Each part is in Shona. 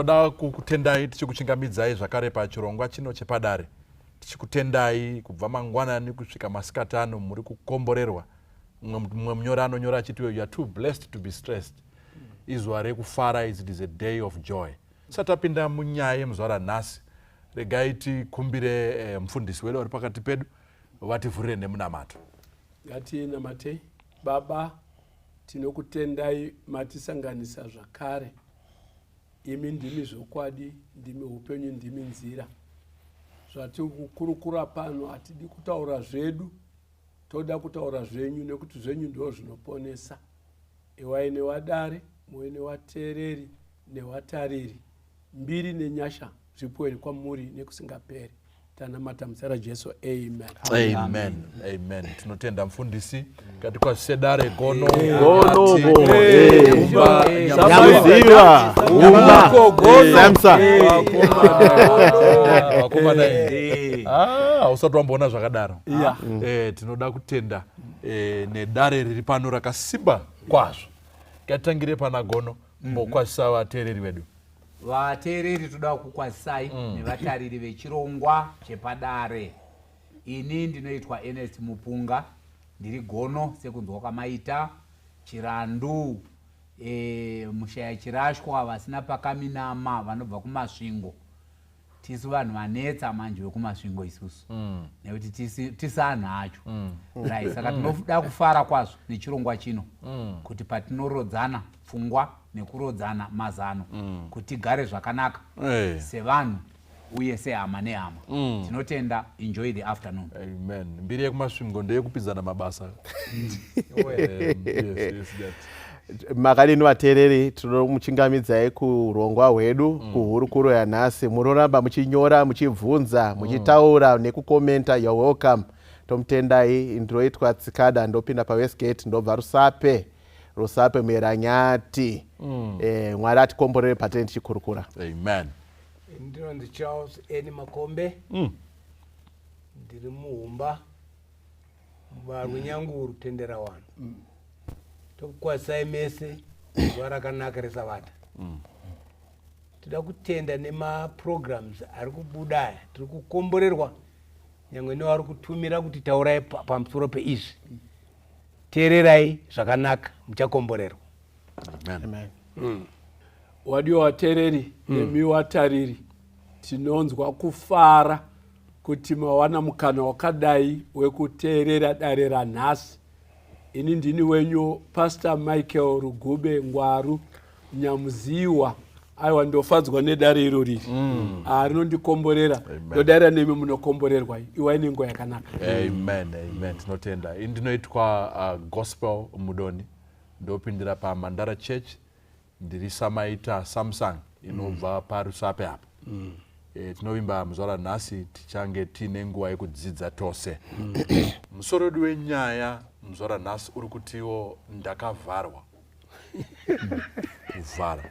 Tinoda kukutendai tichikuchingamidzai zvakare pachirongwa chino chepadare. Tichikutendai kubva mangwanani kusvika masikati ano muri kukomborerwa. Mumwe munyori anonyora achiti you are too blessed to be stressed. Izuva rekufara, it is a day of joy. Tisati tapinda munyaya yemuzuva ranhasi, regai tikumbire mufundisi wedu vari pakati pedu vativhurire nemunamato. Ngatinamatei. Baba, tinokutendai matisanganisa zvakare. Imi ndimi zvokwadi, ndimi upenyu, ndimi nzira. Zvatiri kukurukura pano hatidi kutaura zvedu, toda kutaura zvenyu, nekuti zvenyu ndo zvinoponesa. Iwai newadare, muve newateereri newatariri. Mbiri nenyasha zvipuwe kwamuri nekusingaperi. Tanamata muzita raJesu, amen. Amen, amen. Tinotenda mufundisi. Ngatikwazise dare. Gono. Gono. Humba. Nyamuziva. Humba. Samsa. Vakomana, ah, usati wamboona zvakadaro. Tinoda kutenda nedare riri pano rakasimba kwazvo. Ngatitangire pana Gono, mbokwazisa vateereri vedu. Vateereri, toda kukwazisai nevatariri vechirongwa chepadare. Ini ndinoitwa Ernest Mupunga, ndiri gono sekunzwa kwamaita Chirandu, mushaya chirashwa vasina pakaminama, vanobva kuMasvingo. Tisu vanhu vanetsa manje vekuMasvingo isusu, nekuti tisi anhu acho, right? Saka tinoda kufara kwazvo nechirongwa chino, kuti patinorodzana pfungwa nekurodzana mazano kuti tigare zvakanaka sevanhu uye sehama nehama. Tinotenda. Enjoy the afternoon. Amen. Mbiri yekuMasvingo ndeyekupidzana mabasa. Yes, that. Makadini vateereri? Tinomuchingamidzai kurongwa hwedu, kuhurukuro yanhasi. Munoramba muchinyora, muchibvunza, muchitaura nekukomenta. You're welcome. Tomutendai. Ndinoitwa Tsikada, ndopinda paWestgate, ndobva Rusape, Rusape Muyeranyati. Mwari atikomborere patinenge tichikurukura. Amen. Ndinonzi Charles N Makombe. Ndiri muHumba, Varwinyanguru Tenderawana. Tokukwazisai mese zuva rakanaka reSavata. Toda kutenda nemaprograms ari kubuda aya. Tiri kukomborerwa nyangwe nevari kutumira kuti taurai pamusoro peizvi. Teererai zvakanaka, muchakomborerwa. Amen. Amen. Wadiwa vateereri nemi vatariri, tinonzwa kufara kuti mawana mukana wakadai wekuteerera dare ranhasi. Ini ndini wenyu Pastor Michael Rugube Ngwaru Nyamuziwa. Aiwa, ndofadzwa nedare iro riri, rinondikomborera. Ndodarira nemi munokomborerwa. Iwai nenguva yakanaka. Amen, amen. Tinotenda. Ini ndinoitwa Gospel Mudoni, ndopindira paMandara Church, ndiri samaita Samsung inobva paRusape apa. Tinovimba muzuva ranhasi tichange tiine nguva yekudzidza tose. Musoro wedu wenyaya muzuva ranhasi uri kutiwo ndakavharwa. Kuvhara,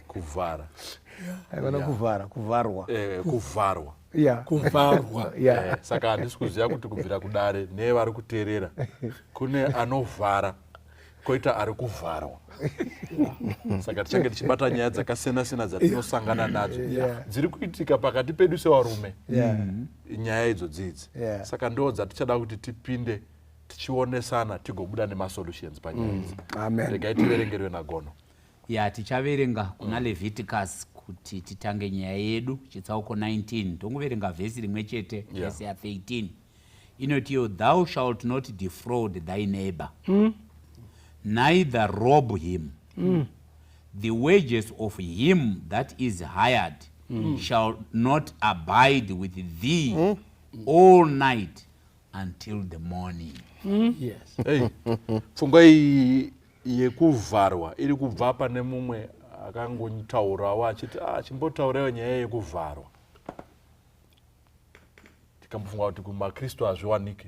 kuvhara. Aikona kuvhara, kuvharwa. Kuvharwa. Kuvharwa. Saka handisi kuziva kuti kubvira kudare nevari kuteerera, kune anovhara, koita ari kuvharwa. Saka tichange tichibata nyaya dzakasiyana-siyana dzatinosangana nadzo, dziri kuitika pakati pedu sevarume, nyaya idzo dzidzi. Saka ndo dzatichada kuti tipinde tichionesana, tigobuda nemasolutions panyaya idzi. Amen. Regai tiverengerwe naGono. Ya, tichaverenga kuna Leviticus kuti titange nyaya yedu, chitsauko 19. Tongoverenga vhesi rimwe chete, vhesi ya13 inotiyo, "Thou shalt not defraud thy neighbor, neither rob him. The wages of him that is hired shall not abide with thee all night until the morning." Hey, pfungwa iyi yekuvharwa iri kubva pane mumwe akangotaurawo achiti, ah, chimbotaurayo nyaya yekuvharwa. Tikambofunga kuti kumakristu hazviwanike,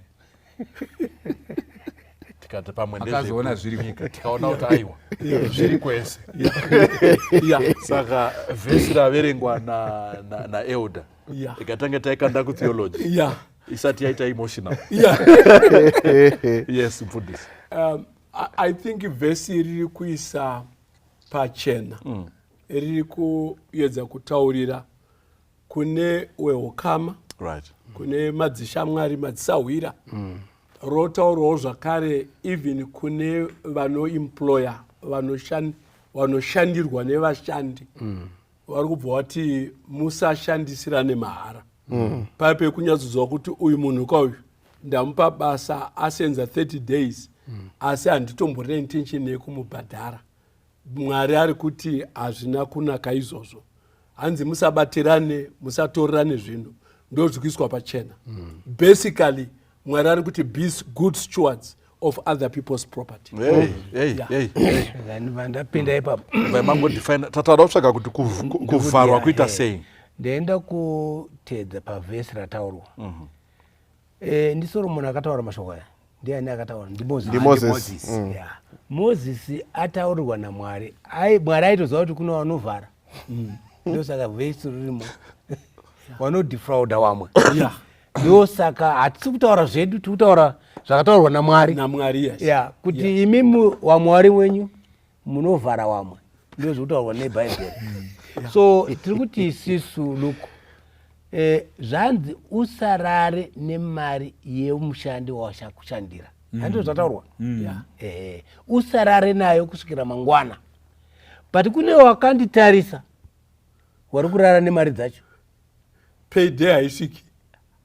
tikati pamwe Makazoona zviri ndezvekunyika, tikaona kuti aiwa, zviri kwese. Saka vhesi raverengwa naelder ikatanga taikanda kutheology isati yaita emotional. Yes, mfundisi. I think vhesi riri kuisa pachena. Riri kuedza kutaurira kune wehukama, kune madzishamwari, madzisahwira. Rotaurawo zvakare even kune vanoemploya, vanoshandirwa nevashandi. Vari kubva vati musashandisirane mahara. Paya pekunyatsoziva kuti uyu munhu kauyu ndamupa basa, asenza 30 days, asi handitomborina intention yekumubhadhara. Mwari ari kuti hazvina kunaka izvozvo. Hanzi musabatirane, musatorerane zvinhu, ndozvikuiswa pachena. Basically Mwari ari kuti be good stewards of other people's property. Hey, hey, hey, hey. Vandapinda ipapo. Mangodefine, tataura kutsvaga kuti kuvharwa kuita sei. Ndaenda kutedza pavhesi rataurwa. NdiSoromoni akataura mashoko aya? Ndiani akataura? NdiMoses. NdiMoses. Moses. Yeah. Moses ataurirwa naMwari. Mwari aitoziva kuti kuno vanovhara, ndosaka vhesi ririmo, vanodefrauda vamwe. Ndosaka hatisi kutaura zvedu, tiri kutaura zvakataurwa naMwari. NaMwari, yes. Ya, kuti imimi wamwari wenyu munovhara wamwe, ndo zvekutaurwa nebhaibheri. So tiri kuti isisu, look, zvanzi usarare nemari yemushandi wakushandira, handizvo zvataurwa? Usarare nayo kusvikira mangwana, but kune wakanditarisa wari kurara nemari dzacho. Payday haisviki.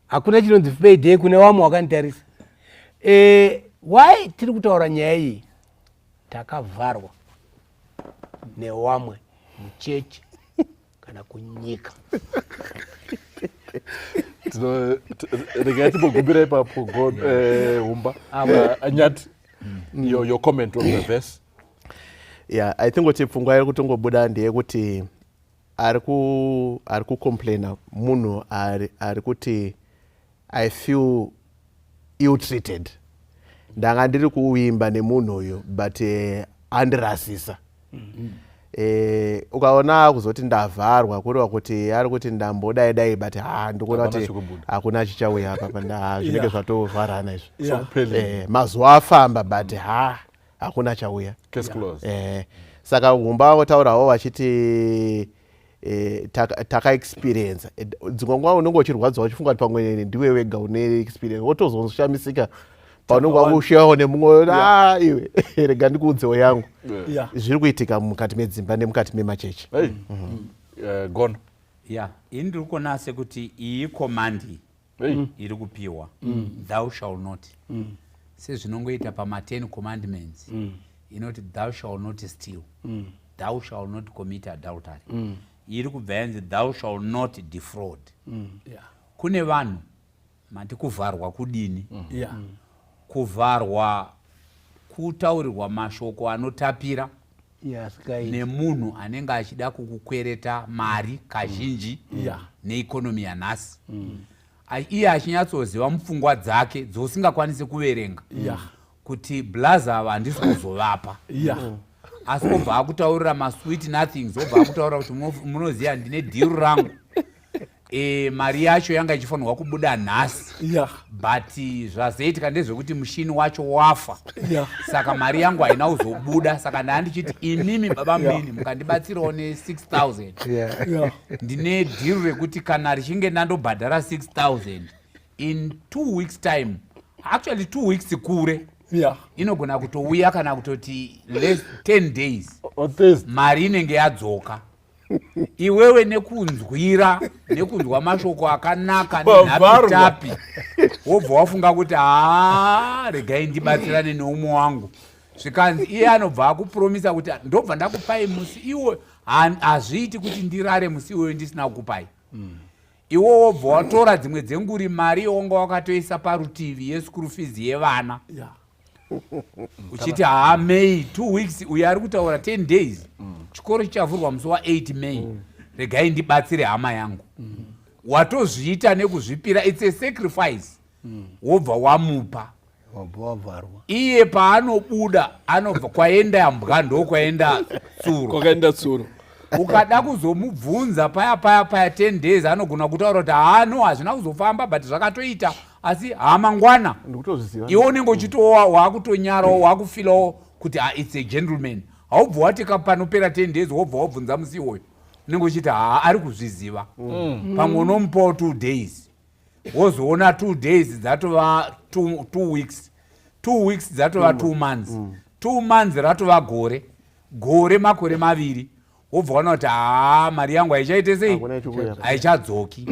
Hakuna chinonzi payday kune wamwe wakanditarisa. Why tiri kutaura nyaya iyi? Takavharwa newamwe muchechi kana kunyika. Regai timbogumbira ipapo. God, Humba, Nyati, your comment on the verse. Yeah, I think kuti pfungwa iri kutongobuda ndeyekuti ari kucomplaina munhu ari kuti I feel ill treated. Ndanga ndiri kuimba nemunhu uyu, but andirasisa. Ukaona kuzoti ndavharwa, kureva kuti ari kuti ndambodai dai, but ha, ndikuona Hapana kuti chikubuda. Hakuna chichauya apa zvinenge zvatovharana izvi. Sokuphelile. Mazuva afamba, but ha, hakuna chauya. Case closed. Saka Humba votaurawo vachiti takaexperiensa. Dzimwe nguva unenge uchirwadziwa uchifunga kuti pamwe ndiwe wega une experience, wotozoshamisika paunenge wakushayawo nemumwe, "Ah, iwe, rega ndikuudzewo yangu." Zviri kuitika mukati medzimba nemukati memachechi. Hey. Gono. Ya, ini ndiri kuona sekuti iyi command Hey. iri kupiwa, "Thou shall not," sezvinongoita pama10 commandments, inoti "Thou shall not steal," "Thou shall not commit adultery." Iri kubva yanzi "Thou shall not defraud." Kune vanhu, mati kuvharwa kudini? Kuvharwa kutaurirwa mashoko anotapira Asikaiti. Nemunhu anenge achida kukukwereta mari kazhinji. Neeconomy yanhasi, iye achinyatsoziva mupfungwa dzake dzousingakwanisi kuverenga kuti blaza ava handisi kuzovapa, asi obva akutaurira masweet nothings, obva akutaurira kuti munoziva ndine deal rangu, mari yacho yanga ichifanirwa kubuda nhasi, but zvazoitika ndezvekuti mushini wacho wafa, saka mari yangu haina kuzobuda, saka ndaa ndichiti imimi baba mini mukandibatsirawo ne6000, ndine deal rekuti kana richinge ndandobhadhara 6000 in 2 weeks time, actually 2 weeks kure, inogona kutouya kana kutoti less 10 days, On Thursday. Mari inenge yadzoka." Iwewe nekunzwira, nekunzwa mashoko akanaka Wavharwa. nenhapitapi, wobva wafunga kuti haa, regai ndibatsirane neumwe wangu. Zvikanzi iye anobva akupromisa kuti ndobva ndakupai musi iwo, hazviiti kuti ndirare musi iwoyo ndisina kukupai. Iwo wobva watora dzimwe dzenguri mari yowanga wakatoisa parutivi yeschool fees yevana, uchiti haa, May, 2 weeks, uyo ari kutaura 10 days, chikoro chichavhurwa musi wa8 May, regai ndibatsire hama yangu. Watozviita nekuzvipira, it's a sacrifice. Wobva wamupa. Wabva wavharwa. Iye paanobuda, anobva kwaenda mbwa ndokwaenda tsuro. Kwakaenda tsuro. Ukada kuzomubvunza paya paya paya 10 days, anogona kutaura kuti haa, no, hazvina kuzofamba, but zvakatoita, asi hamangwana. Ndikutozviziva. Iwe unenge uchitowa wakutonyarawo, wakufeelawo kuti ah, it's a gentleman. Haubva wati panopera 10 days wobva wabvunza musi iwoyo, unenge uchiti haa, ari kuzviziva. Pamwe unomupawo 2 days, wozoona 2 days dzatova 2 weeks, 2 weeks dzatova 2 months, 2 months ratova gore, gore makore 2, wobva waona kuti haa, mari yangu haichaite sei? Hakuna ichikuuya. Haichadzoki.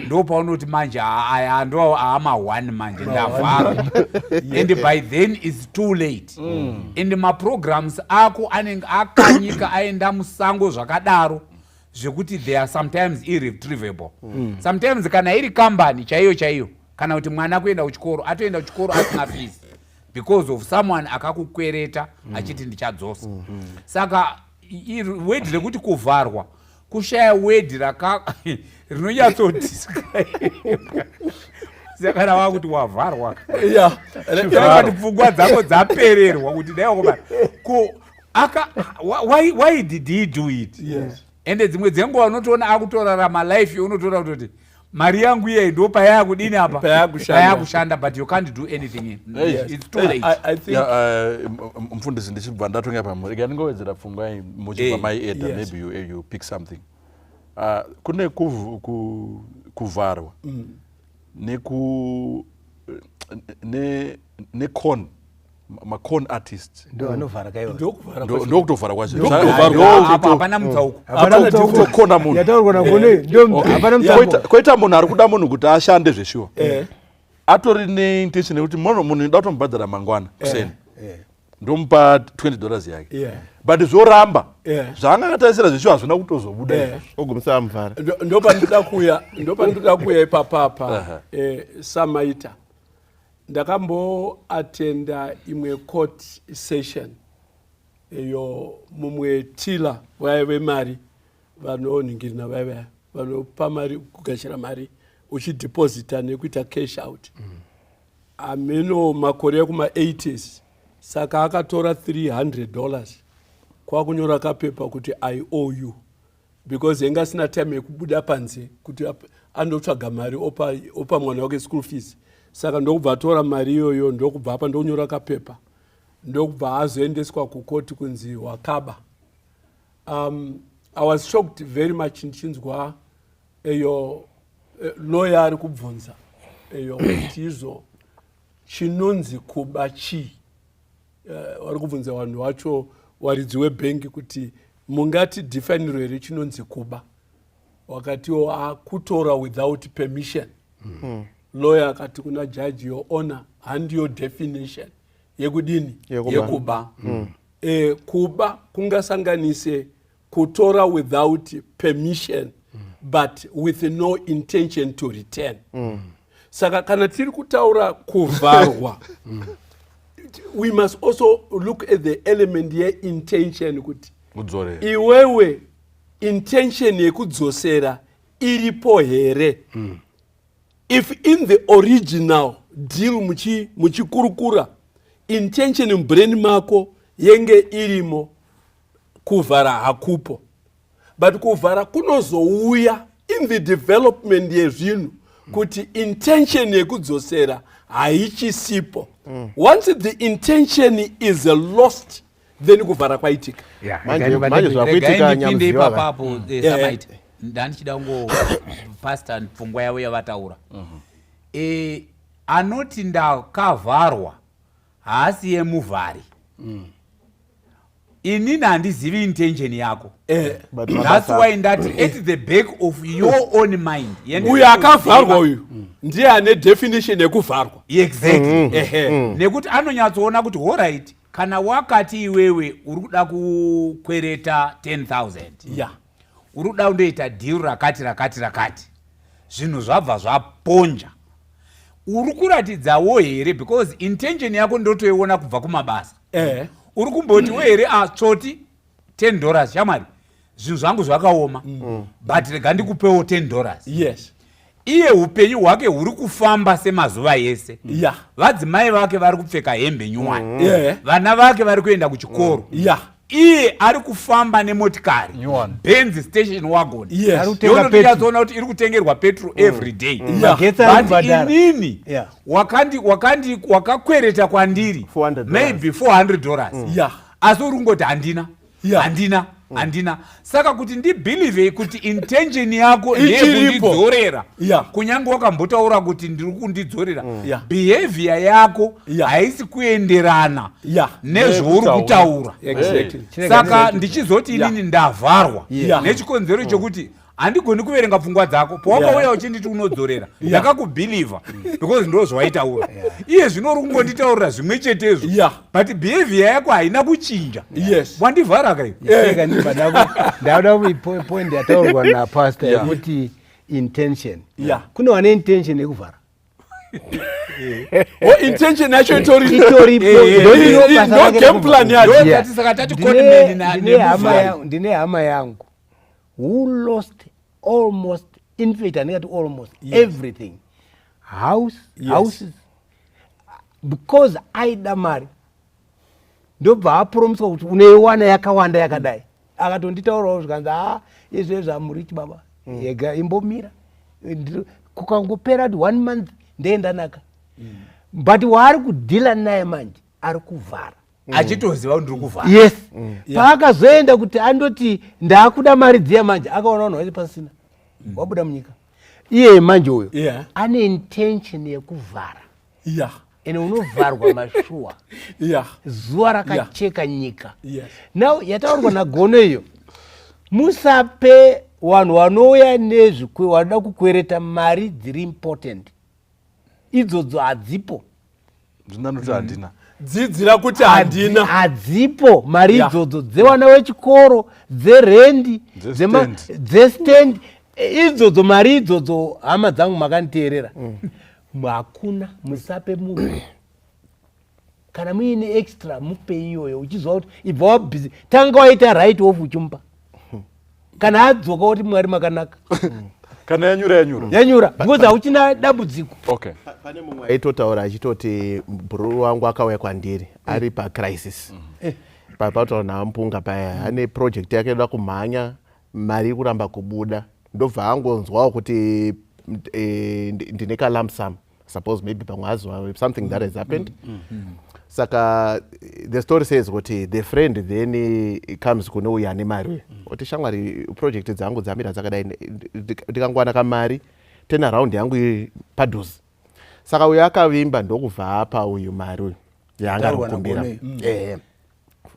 Ndo paunoti manje, haa, aya ndo aama1 manje, ndavharwa, and by then it's too late, and maprograms ako anenge akanyika aenda musango zvakadaro zvekuti they are sometimes irretrievable. Sometimes kana iri kambani chaiyo chaiyo, kana kuti mwana kuenda kuchikoro, atoenda kuchikoro asina fees because of someone akakukwereta achiti ndichadzosa. Saka word rekuti kuvharwa, kushaya word raka rinonyatsodescribe. Saka wakuti wavharwa, kati pfungwa dzako dzapererwa kuti dai wakobara ko aka why did he do it? Ende dzimwe dzenguva unotoona akutorarama life unotoona kutoti mari yangu iyai ndo payakudini apa. Payakushanda. Payakushanda, but you can't do anything. It's too late. I think Yeah, mufundisi, ndichibva ndatonga pamwe, rega ndingowedzera pfungwa iyi muchibva maiedha. Maybe you pick something. Kune kuvharwa neku ne necon macon artist. Ndo anovhara kaiwa. Ndokuvhara kwacho. Ndokutovhara kwacho. Ndokutovharwa. Apa hapana mutsauko. Hapana Hapana mutsauko. Kutokona munhu. Yataurwa nagone ndo hapana mutsauko. Koita munhu ari kuda munhu kuti ashande zveshuwa, atori neintention yekuti munhu inoda kutomubhadhara mangwana kuseni, ndomupa $20 yake, but zvoramba. Zvaanga akatarisira zveshuwa hazvina kutozobuda. Ogumisa amuvhara. Ndopandinoda kuuya ipapapa. Samaita, ndakamboatenda imwe court session iyo mumwe tiller vaya vemari vanonhingirina, vaya vaya vanopa mari, kugashira mari uchideposita nekuita cash out, ameno makore ekuma-80s. Saka akatora $300, kwakunyora kapepa kuti "I owe you," because yanga asina time yekubuda panze kuti andotsvaga mari opa mwana wake school fees. Saka ndokubva atora mari iyoyo, ndokubva apa, ndokunyora kapepa, ndokubva azoendeswa kukoti kunzi wakaba. I was shocked very much ndichinzwa eyo lawyer ari kubvunza eyo kuti izvo chinonzi kuba chii. Vari kubvunza vanhu vacho, waridzi webhengi, kuti mungati definiro here chinonzi kuba. Wakatiwo akutora without permission. Lawyer akati kuna judge, "Your honor, handiyo definition yekudini?" Yekuba. Yekuba. Kuba kungasanganise kutora without permission but with no intention to return. Saka kana tiri kutaura kuvharwa, we must also look at the element yeintention kuti Kudzorera. Iwewe intention yekudzosera iripo here? If in the original deal muchikurukura intention mubrain mako yenge irimo, kuvhara hakupo. But kuvhara kunozouya in the development yezvinhu kuti intention yekudzosera haichisipo. Once the intention is lost, then kuvhara kwaitika. Manje zvakuitika Regai ndipinde Nyamziva. ipapapo, Samaita. Ndandichida kungo pasta pfungwa yavo yavataura. Anoti ndakavharwa haasi yemuvhari. Inini handizivi intention yako. But That's why ndati at the back of your own mind yendiri Uyu akavharwa kuziva. uyu ndiye ane definition yekuvharwa. Exactly. Ehe. Nekuti anonyatsoona kuti alright, kana wakati iwewe uri kuda kukwereta 10,000, uri kuda kundoita deal rakati rakati rakati, zvinhu zvabva zvaponja, uri kuratidzawo here? Because intention yako ndotoiona kubva kumabasa. Uri kumbotiwo here, atsvoti $10, shamwari, zvinhu zvangu zvakaoma, but rega ndikupewo $10? Iye upenyu hwake huri kufamba semazuva ese. Vadzimai vake vari kupfeka hembe nyuwani. Vana vake vari kuenda kuchikoro. Iye ari kufamba nemotikari Nyuwani. Benz station wagon. Ari kutenga petrol. Yonotonyatsoona kuti iri kutengerwa petrol every day. Magetsi ari But kubhadhara. inini wakandi wakakwereta kwandiri $400. maybe $400, asi uri kungoti handina. Handina, handina. Saka kuti ndibelieve kuti intention yako Ichiripo. ndeyekundidzorera, kunyange wakambotaura kuti ndiri kundidzorera, behavior yako haisi kuenderana nezvauri kutaura. Saka ndichizoti inini ndavharwa nechikonzero chokuti handigoni kuverenga pfungwa dzako. Pawakauya uchinditi unodzorera, ndakakubelieva because ndo zvawaitaura. Iye zvino uri kungonditaurira zvimwe chetezvo, but behavior yako haina kuchinja. Wandivhara kai. Saka ndibva ndauda point yataurwa napastor yekuti intention. Kune vane intention yekuvhara. O, intention yacho itori Itoripo. Ndiro basa ndo rake game plan rekuvhara. yacho. Ndo tati, saka tati conman Ndine hama nemuvhari. ndine hama yangu who lost almost, in fact handingati almost, everything, house, houses, because aida mari, ndobva apromiswa kuti unoiwana yakawanda yakadai. Akatonditaurawo zvikanzi, "A, izvezvi amurichi baba, yega imbomira." Kukangopera kuti one month ndeenda naka, but waari kudeala naye manje ari kuvhara. Achitoziva kuti ndiri kuvhara. Yes. Paakazoenda kuti andoti ndaakuda mari dziya manje, akaona vanhu vacho pasina, wabuda munyika. Iye manje uyo ane intention yekuvhara, ende unovharwa mashuwa. Zuva rakacheka nyika. Now yataurwa naGono iyo, musape vanhu vanouya nezvikwe vanoda kukwereta mari dziri important, idzodzo hadzipo. Ndinanoti handina. Dzidzira kuti handina. Hadzipo mari idzodzo dzevana vechikoro, dzerendi, Dzestand. Dzestand idzodzo, mari idzodzo, hama dzangu makanditeerera, hakuna. Musape munhu. Kana muine extra, mupe iyoyo uchiziva kuti ibva wabusy, tanga waita write off, uchimupa. Kana adzoka kuti, "Mwari makanaka." Kana yanyura, yanyura. Yanyura, because hauchina dambudziko. Pane mumwe aitotaura achitoti, "Bhururu wangu akauya kwandiri ari pacrisis." Pataura naMupunga paya, ane project yake inoda kumhanya, mari iri kuramba kubuda, ndobva angonzwawo kuti ndine kalump sum, suppose maybe pamwe aziva something that has happened. Saka the story says kuti the friend then comes kune uyu ane mari uyu, oti, "Shamwari, project dzangu dzamira dzakadai, ndikangwana kamari, turn around yangu iri padhuze." Saka uyu akavimba, ndokubva apa uyu mari uyu yaanga ari Taurwa kukumbira. naGono.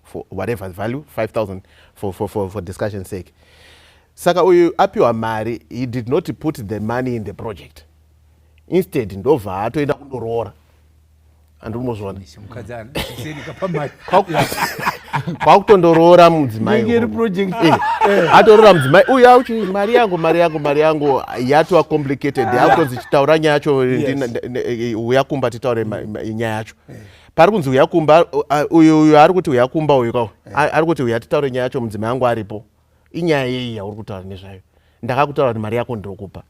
For whatever value, 5000 for discussion sake. Saka uyu apiwa mari, he did not put the money in the project. Instead ndobva atoenda kundoroora. Andiri Mukadzi aniseni pamari. Kwakutondoroora mudzimai. Inenge iri project. Atoroora mudzimai uyu, auchi, "Mari yangu, mari yangu, mari yangu." Yatova complicated, yakutonzi, "Chitaura nyaya yacho." "Uya kumba titaure nyaya yacho." Pari kunzi uya kumba, uyu ari kuti uya kumba, uyu kawo ari kuti uya titaure nyaya yacho, mudzimai wangu aripo. Inyaya yei yauri kutaura nezvayo? Ndakakutaura kuti mari yako ndinokupa.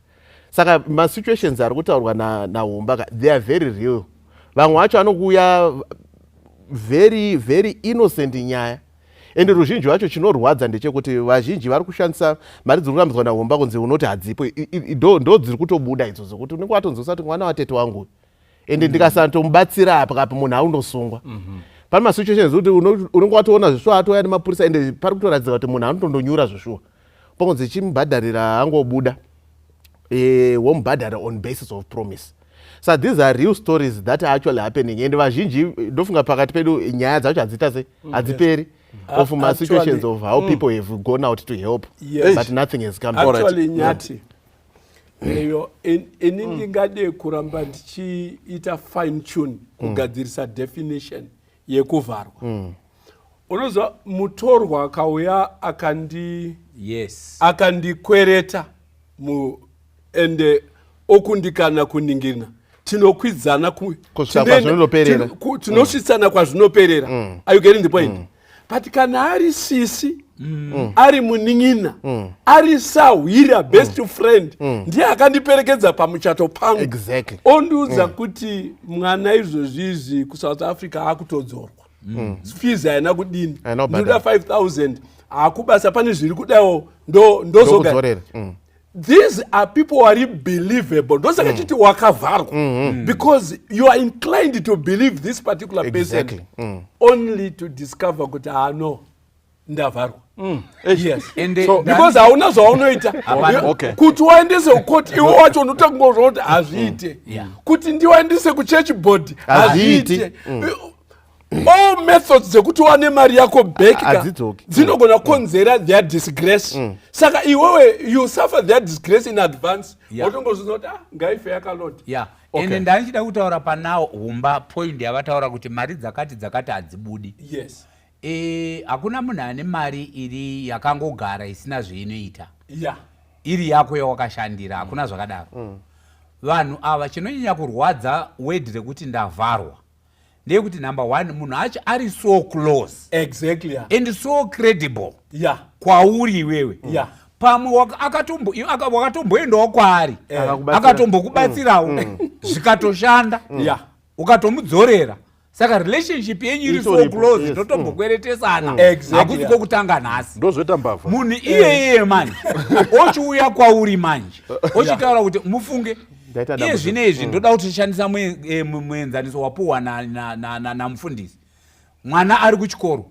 Saka masituations ari kutaurwa naHumba ka, they are very real. Vamwe vacho anokuuya very very innocent nyaya, ende ruzhinji rwacho, chinorwadza ndechekuti vazhinji vari kushandisa mari dziri kurambidzwa naHumba kunzi unoti hadzipo. Ndo dziri kutobuda idzo, dzekuti unenge watonzwisa kuti mwana watete wangu uyu, ende ndikasatomubatsira apa kapi, munhu aundosungwa. Pane masituations ekuti unenge watoona zvishuwa atouya nemapurisa, ende pari kutoratidza kuti munhu anotondonyura zvishuwa, pangonzi chimubhadharira, angobuda, womubhadhara on basis of promise. So these are real stories that are actually happening, and vazhinji ndofunga pakati pedu nyaya dzacho hadziita se hadziperi, of masituations of how people have gone out to help, but nothing has come. Actually, Nyati, eyo ini ndingade kuramba ndichiita fine tune kugadzirisa definition yekuvharwa. Unoziva, mutorwa akauya akandi akandikwereta mu ende okundikana kuningirina, tinokwidzana Kusvika kwazvinonoperera. Tinosvitsana kwazvinoperera. Are you getting the point? But kana ari sisi, ari munin'ina, ari sahwira, best friend, ndiye akandiperekedza pamuchato pangu, ondiudza kuti mwana izvozvi izvi kuSouth Africa akutodzorwa, fees haina kudini, Haina ndinoda kubhadhara. 5000, hakubasa, pane zviri kudawo, ndozoga. Ndokudzorera. These are people who are believable. Ndosaka chiti wakavharwa, because you are inclined to believe this particular person, only to discover kuti, ah, no. Ndavharwa. Yes. Ende So, because hauna zvaunoita. Hapana. Kuti waendese kukoti, iwe wacho unotangozva kuti hazviite. Kuti ndiwaendese kuchurch board, hazviiti. Hazviite. All methods dzekuti wane mari yako back ka, Hadzidzoki. dzinogona kukonzera their disgrace. Saka iwewe you suffer their disgrace in advance. Wotongozviziva kuti, ah, ngaife yakalota. Ende ndandichida kutaura panawo Humba, point yavataura kuti mari dzakati dzakati hadzibudi. Hakuna munhu ane mari iri yakangogara isina zveinoita. Iri yako yawakashandira, hakuna zvakadaro. Vanhu ava, chinonyanya kurwadza word rekuti ndavharwa ndeyekuti number one, munhu acho ari so close and so credible kwauri iwewe. Pamwe wakatomboendawo kwaari, Akakubatsira. Akatombokubatsirawo, zvikatoshanda, ukatomudzorera. Saka relationship yenyu iri so Itoripo, close, totombokweretesana. Hakusi kwokutanga nhasi. Ndozvoita mbavha. Munhu iyeye manje ochiuya kwauri manje ochitaura kuti mufunge Ndaita iye dambudziko. zvino izvi ndoda kuti tishandisa muenzaniso wapuhwa namufundisi. Mwana ari kuchikoro,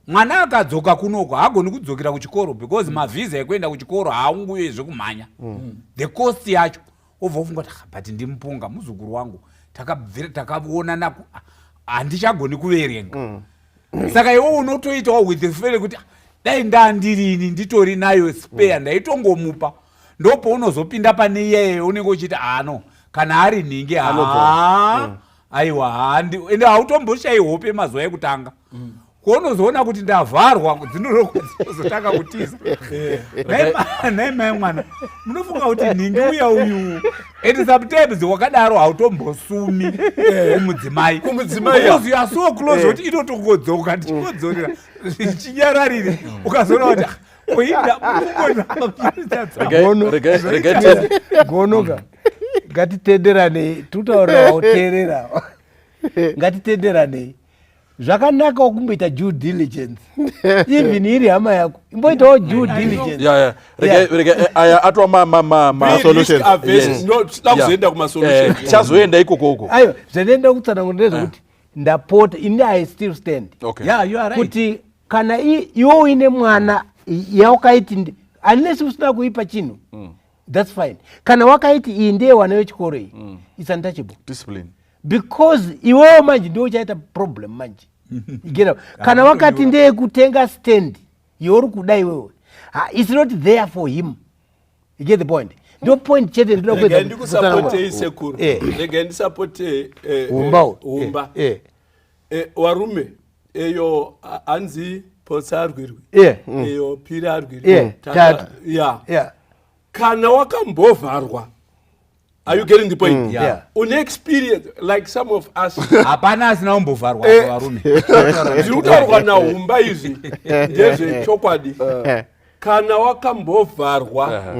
mwana akadzoka kunoko haagoni kudzokera kuchikoro because mavhisa ekuenda kuchikoro haanguye zvekumhanya, the cost yacho. Obva ufunga kuti, "Ah, but ndimupunga muzukuru wangu, takaonana handichagoni kuverenga." Saka iwe unotoitawo with the feeling kuti, "Ah, dai ndandirini nditori nayo spare, ndaitongomupa." Ndopaunozopinda pane iyeyo unenge uchiti, ano kana ari nhingi, ha, aiwa, handi ende hautomboshayi hope mazuva ekutanga. Kwaunozoona kuti ndavharwa, dzinozotanga kutiza. Nhai mai mwana, munofunga kuti nhingi uya uyu? And sometimes wakadaro hautombosumi kumudzimai. Kumudzimai, Because you are so close kuti inotongodzoka, ndichingodzorera zvichinyararire. Ukazoona kuti, ah, oinda. Regai. Gonoka, ngatitenderanei, tutaurira wauteerera, ngatitenderanei. Zvakanaka kumboita due diligence, even iri hama yako, imboitawo due diligence. Ya. Regai, aya atwa ma Solutions. Risk averse. No, tinoda kuzoenda kumasolutions. Tichazoenda ikoko uko. Aiwa, zvandinoda kutsanangura ndezvekuti ndapota, ini I still stand Yeah, you are right. kuti kana iwe uine mwana yawakaiti unless usina kuipa chinhu, that's fine. Kana wakaiti iyi ndiye wana wechikoro iyi, it's untouchable. Discipline. Because iwewo manje ndiwo uchaita problem manje. You get it? Kana wakati ndeyekutenga stand yauri kuda iwewe, it's not there for him. You get the point? Ndo point chete ndinoda Regai kuedza ndikusapotei, sekuru. Regai ndisapote Humba uyu. Humba. Warume eyo, hanzi potsa arwirwi, eyo piri arwirwi. Tatu. Kana wakambovharwa, are you getting the point? Yeah. Une experience like some of us. Hapana asina kumbovharwa, varume. Zviri kutaurwa naHumba izvi ndezvechokwadi. Kana wakambovharwa,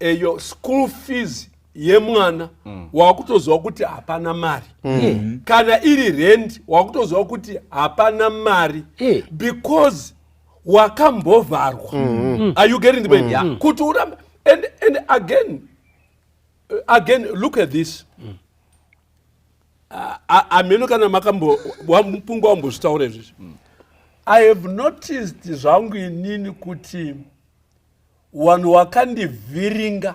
eyo school fees yemwana wakutoziva kuti hapana mari. Kana iri rent, wakutoziva kuti hapana mari because wakambovharwa. Are you getting the point? Yeah. Kuti urambe and again, look at this. Ameno kana makambo wamupunga wambozvitaura izvizvi. I have noticed zvangu inini kuti vanhu wakandivhiringa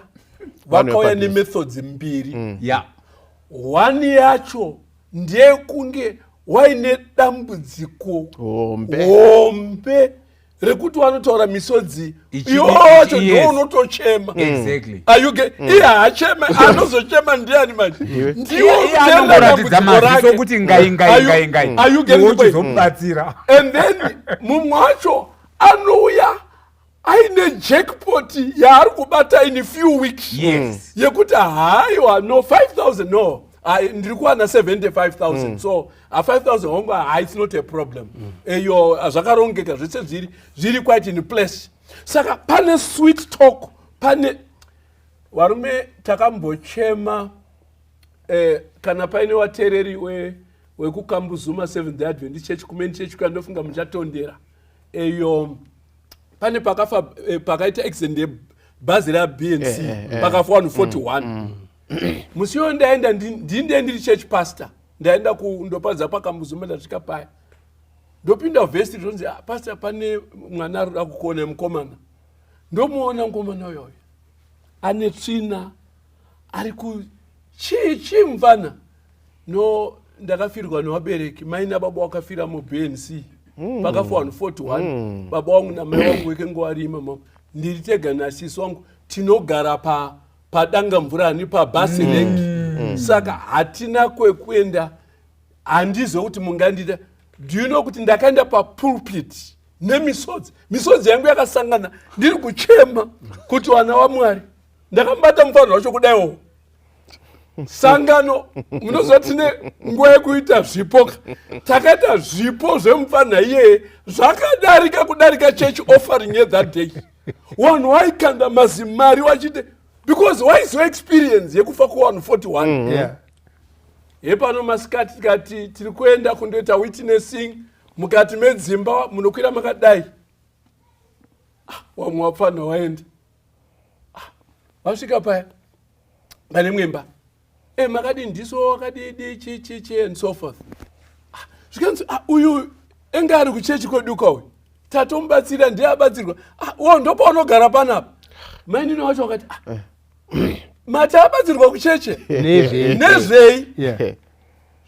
vakauya vepadhuze. Nemethods mbiri. One yacho ndeyekunge waine dambudziko Hombe. Hombe rekuti vanotaura misodzi iwocho, ndo unotochema. Are you iye haachema, anozochema ndiani manje? Ndiwo Iye anongoratidza dambudziko maziso rake. kuti ngai ngai ngai ngai. Are you getting the point? Uchizomubatsira. And then mumwe wacho anouya aine jackpot yaari kubata in few weeks yekuti, haiwa, no, 5000 no, ndiri kuwana 75,000, so 5000 hongu, ha, it's not a problem. Eyo zvakarongeka zvese, zviri quite in place. Saka pane sweet talk, pane varume takambochema. Kana paine wateereri wekuKambuzuma Seventh Day Adventist Church, kumeni church kwandofunga muchatondera, eyo pane pakafa, pakaita accident yebhazi raBNC, pakafa vanhu 41. Musi iyoyo ndaenda, ndinde ndiri church pastor, ndaenda kundopadza paKambuzuma. Ndasvika paya. Ndopinda vhesi, tonzi, "Ah, pastor, pane mwana ari kuda kukuona, mukomana." Ndomuona mukomana uyoyo ane tsvina, ari ku chii chii. Mufana, no, ndakafirwa nevabereki, mai nababa wakafira muBNC. Pakafa vanhu 41, baba wangu namai wangu wekenge warima. Mama, ndiri tega nasisi wangu, tinogara pa padanga mvurani pabhasi rank, saka hatina kwekuenda. Handizive kuti mungandida. Do you know kuti ndakaenda papulpit nemisodzi? Misodzi yangu yakasangana, ndiri kuchema kuti vana vaMwari. Ndakamubata mufaniro wacho kudaiwo. Sangano, munoziva tine nguva yekuita zvipo. Takaita zvipo zvemufanha iyeye zvakadarika kudarika church offering yethat day. Vanhu vaikanda mazimari wachite because waiziva experience yekufa kuvanhu 41. Hepano masikati tikati tiri kuenda kundoita witnessing mukati medzimba, munokwira makadai. Ah, wamwe wapfanha waenda. Ah, wasvika paya pane mwemba, e, makadi ndiso wakadidi chi chi chi and so forth. Ah, zvikanzi, "Ah, uyu enge ari kuchechi kwedu kauyu, tatomubatsira, ndiye abatsirwa." Ah, wo ndopaunogara panapa. Mainini wacho wakati, "Ah, mati abatsirwa kucheche?" Nezvei? Nezvei?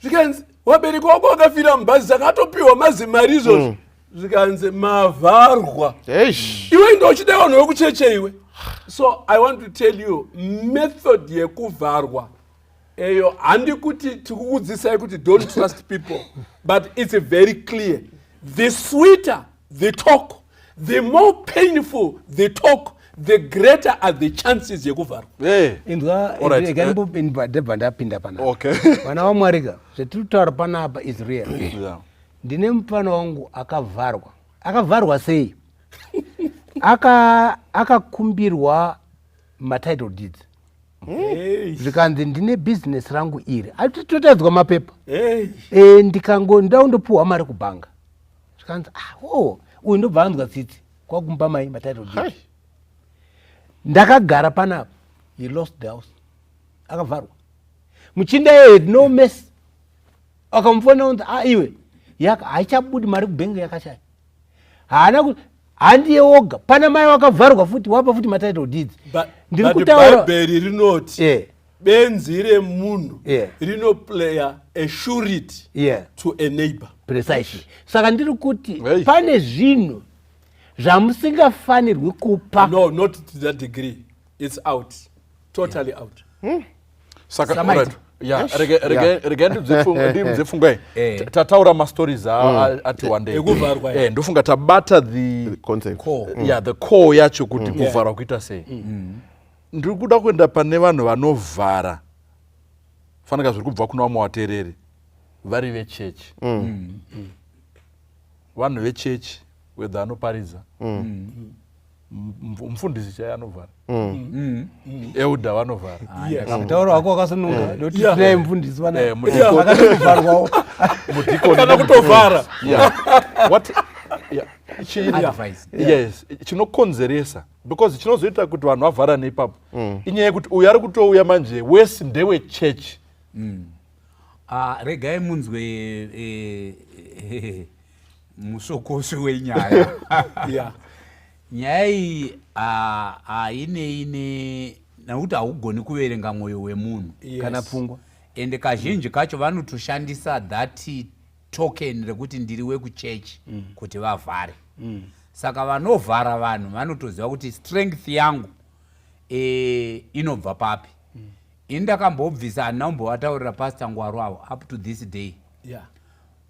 Zvikanzi, "Wabereki wako wakafira mubhazi, saka atopiwa mazimari izvozvo." Zvikanzi, "Mavharwa." Eish. Iwe ndochida vanhu vekucheche iwe. So I want to tell you, method yekuvharwa eyo, handi kuti tikukudzidzisai kuti don't trust people, but it's very clear: the sweeter the talk, the more painful the talk, the greater are the chances yekuvharwa. Hey. Inzwa. Alright. Ndebva ndapinda panapa. Vana vaMwarika, zvatiri kutaura panapa is real. Ndine mufana wangu akavharwa. Akavharwa sei? Akakumbirwa matitle deeds. Hey. Zvikanzi, "Ndine bhizinesi rangu iri." Atitotadzwa mapepa. Hey. E, ndikango ndaundopuhwa mari kubhanga. Zvikanzi, "Ah, oh." Uyu ndobva anzwa tsitsi, kwakumupa mai matitle deeds. Hai. Ndakagara panapa, he lost the house. Akavharwa. Muchinda iye had no mess. Akamufona unzi, "Ah, iwe, haichabudi mari kubhengi." Yakashaya. Haana handiye woga, pana mai wakavharwa futi, wapa futi matitle deeds. Ndiri But kutaura Bhaibheri rinoti benzi remunhu rinoplaya a surety to a neighbor. Precisely. Saka ndiri kuti Hey. pane zvinhu zvamusingafanirwi kupa. No, not to that degree. It's out, totally out. Saka Samaita. alright. Yeah, rege ndibvunze pfungwa iyi. Eh. Tataura mastories ati one day. Ekuvharwa. Eh, ndofunga tabata the Concept. Core. Yeah, the core yacho, kuti kuvharwa kuita sei. Ndiri kuda kuenda pane vanhu vanovhara, fanika zviri kubva kuna vamwe vateereri vari vechechi, vanhu vechechi, whether anoparidza, mufundisi chaiye anovhara, elder vanovhara. Mutauro wako wakasununga nokuti tinai mufundisi vana Eh, mudikoni. vakatokuvharwawo. Mudikoni. Kana kutovhara. Yeah. What, yeah. Advice. Yes, chinokonzeresa, because chinozoita kuti vanhu vavharane ipapo inyaya yekuti uyu ari kutouya manje wesi ndewechechi. Ah, regai munzwe musokosho wenyaya. Nyaya iyi, ah, hainei ne nekuti haugoni kuverenga mwoyo wemunhu kana pfungwa. Ende kazhinji kacho vanotoshandisa that token rekuti ndiri wekuchechi kuti vavhare. Saka vanovhara vanhu vanotoziva kuti strength yangu inobva papi. Ini ndakambobvisa, handina kumbovataurira Pastor Ngwaro avo up to this day.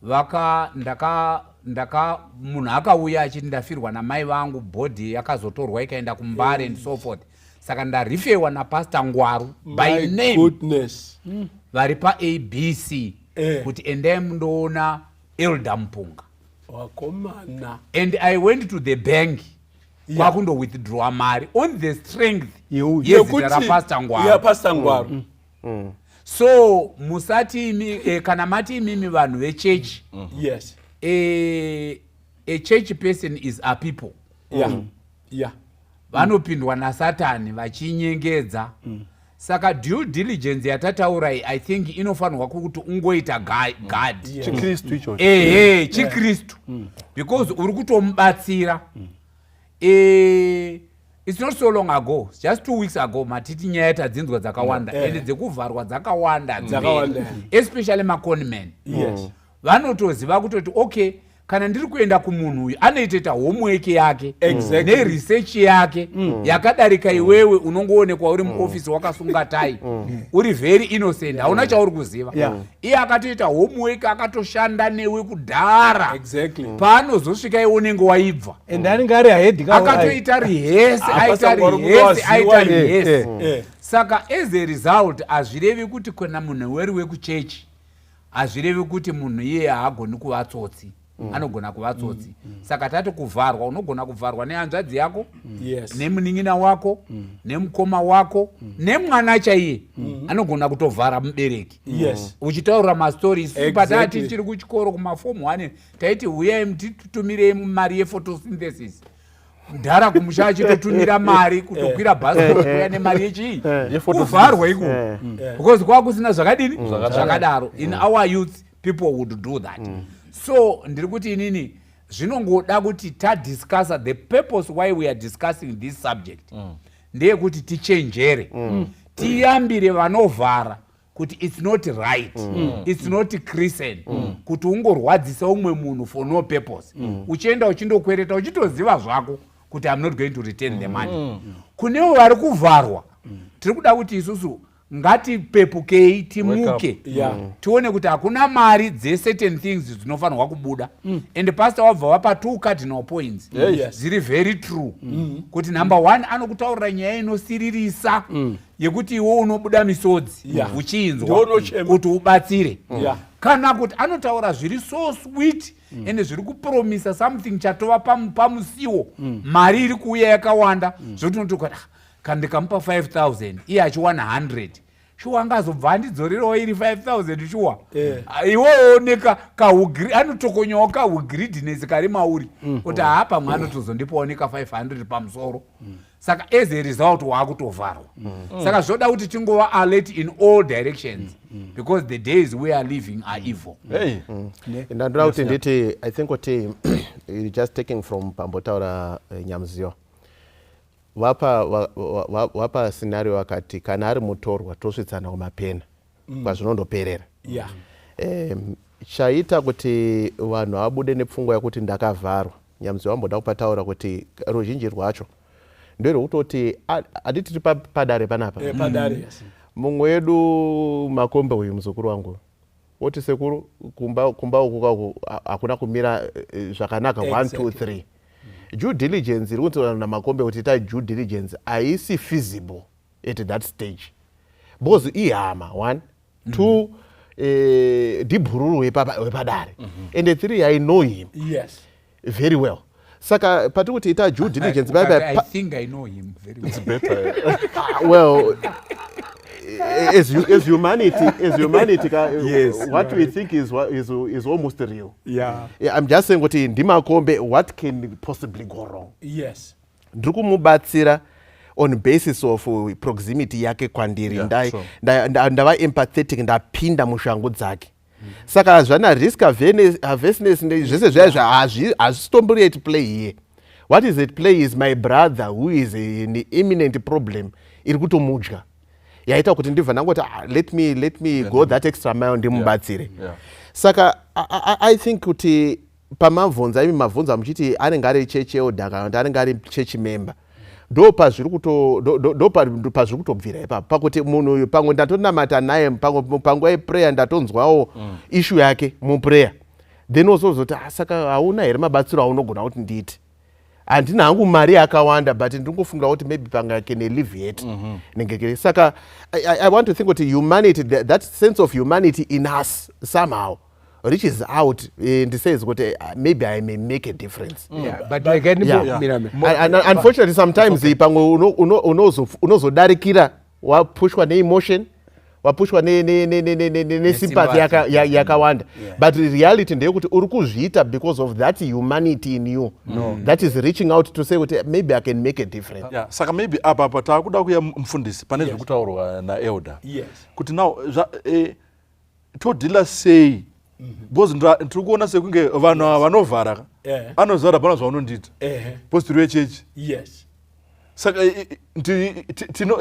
Vaka ndaka ndaka munhu akauya achiti, "Ndafirwa namai vangu, body yakazotorwa ikaenda kuMbare and so forth, saka ndarifewa naPastor Ngwaru by My name goodness. vari paABC kuti endai mundoona Elder Mupunga." Wakomana. And I went to the bank kwakundowithdrawa mari on the strength Yeuyu. yezita raPastor Ngwaru. Ya, Pastor Ngwaru. So musati imi, kana mati imimi vanhu vechechi, a church person is a people. Vanopindwa nasatani vachinyengedza. Saka due diligence yatataura iyi, I think inofanirwa kuti ungoita guard. Chikristu ichocho. Ehe, chikristu, because uri kutomubatsira. It's not so long ago, just 2 weeks ago, matiti nyaya tadzinzwa dzakawanda, ende dzekuvharwa dzakawanda. Dzakawanda. Especially maconmen. Vanotoziva kutoti, okay, kana ndiri kuenda kumunhu uyu, anoitoita homework yake neresearch yake yakadarika iwewe unongoonekwa uri muofisi wakasunga tai, uri very innocent, hauna chauri kuziva. Iye akatoita homework, akatoshanda newe kudhara. Paanozosvika iwe unenge waibva. And anenge ari ahead. Akatoita rehearse, aita Saka uri rehearse, aita kutowaziwa. rehearse. Saka as a result, hazvirevi kuti kana munhu weri wekuchechi, hazvirevi kuti munhu iye haagoni kuva tsotsi. Anogona kuva tsotsi. Saka tati kuvharwa, unogona kuvharwa nehanzvadzi yako, nemunin'ina wako, nemukoma wako, nemwana chaiye anogona kutovhara mubereki. Uchitaura mastori, isusu patati tiri kuchikoro kumafomu 1, taiti uyai titumirei mari yephotosynthesis. Mudhara kumusha achitotumira mari, kutokwira bhasikoro kuuya nemari yechii? Yephotosynthesis. Kuvharwa ikoko, because kwakusina zvakadini, zvakadaro. In our youth, people would do that. So ndiri kuti inini zvinongoda kuti tadiscussa. The purpose why we are discussing this subject ndeyekuti tichenjere, tiyambire vanovhara kuti it's not right, it's not Christian kuti ungorwadzisa umwe munhu for no purpose, uchienda uchindokwereta uchitoziva zvako kuti I'm not going to return the money. Kunewo vari kuvharwa, tiri kuda kuti isusu ngatipepukei, timuke, tione kuti hakuna mari dzecertain things dzinofanirwa kubuda. And pastor wabva wapa two cardinal points dziri very true, kuti number one, anokutaurira nyaya inosiririsa yekuti iwe unobuda misodzi uchiinzwa Ndounochema. kuti ubatsire, kana kuti anotaura zviri so sweet ende zviri kupromisa something chatova pamusiwo, mari iri kuuya yakawanda, zvokuti unoti ukati, "Ah, kana ndikamupa 5000, iye achiwana 100, shuwa angazobva andidzorerewo iri 5000 shuwa?" Iwewo anotokonyawo kahugreediness kari mauri kuti haa, pamwe anotozondipawo neka 500 pamusoro. Saka as a result waakutovharwa. Saka zvoda kuti tingova alert in all directions, because the days we are living are evil. Hey. Ndandoda kuti nditi, I think kuti just taking from pambotaura Nyamziwa, vapa vapa scenario, akati kana ari mutorwa tosvitsana kumapena kwazvinondoperera. Chaita kuti vanhu vabude nepfungwa yekuti ndakavharwa, Nyamziwa amboda kupataura kuti ruzhinji rwacho nderwekutoti handiti tiri padare panapa? Padare, yes. Mumwe wedu, Makombe uyu, muzukuru wangu, woti, "Sekuru, kumba uku kwaku hakuna kumira zvakanaka, 1 2 3." Due diligence iri kunzi naMakombe kuti itai due diligence haisi feasible at that stage, because ihama, one, two, ndibhururu wepadare, and three, I know him very well. Saka pati kuti ita due diligence I think I know him very well. Better. Well, as humanity what we think is almost real. Yeah, I'm just saying kuti ndiMakombe, what can possibly go wrong? Ndiri kumubatsira on basis of proximity yake kwandiri. Ndava empathetic, ndapinda mushangu dzake. Saka zvana risk averseness zvese zvaya hazvitombori at play here. What is at play is my brother who is an imminent problem iri kutomudya, yaita kuti ndibva ndangoti, "Ah, let me go that extra mile, ndimubatsire." Saka I think kuti pamabvunza imi, mabvunza muchiti anenge ari church elder kana kuti anenge ari church member, ndo pazviri kutobvira ipapo, pakuti munhu uyu pamwe ndatonamata naye, pamwe panguva yeprayer ndatonzwawo issue yake muprayer, then wozozoti, "Ah, saka hauna here mabatsiro aunogona kuti ndiite? Handina hangu mari yakawanda, but ndingofungira kuti maybe panga can alleviate." Nengekere. Saka I want to think kuti humanity, that sense of humanity in us somehow reaches out and says kuti maybe I may make a difference. Yeah, but like mira, mira. And unfortunately sometimes pamwe unozodarikira, wapushwa neemotion, Wapushwa nesympathy yakawanda, but reality ndeyekuti uri kuzviita because of that humanity in you that is reaching out to say kuti maybe I can make a difference. Yeah, saka maybe apa taakuda kuya, mufundisi, pane zviri kutaurwa naelder kuti now todeala sei, because ndiri kuona sekunge vanhu ava vanovhara ka, anoziva kuti hapana zvaunondiita because tiri vechechi. Saka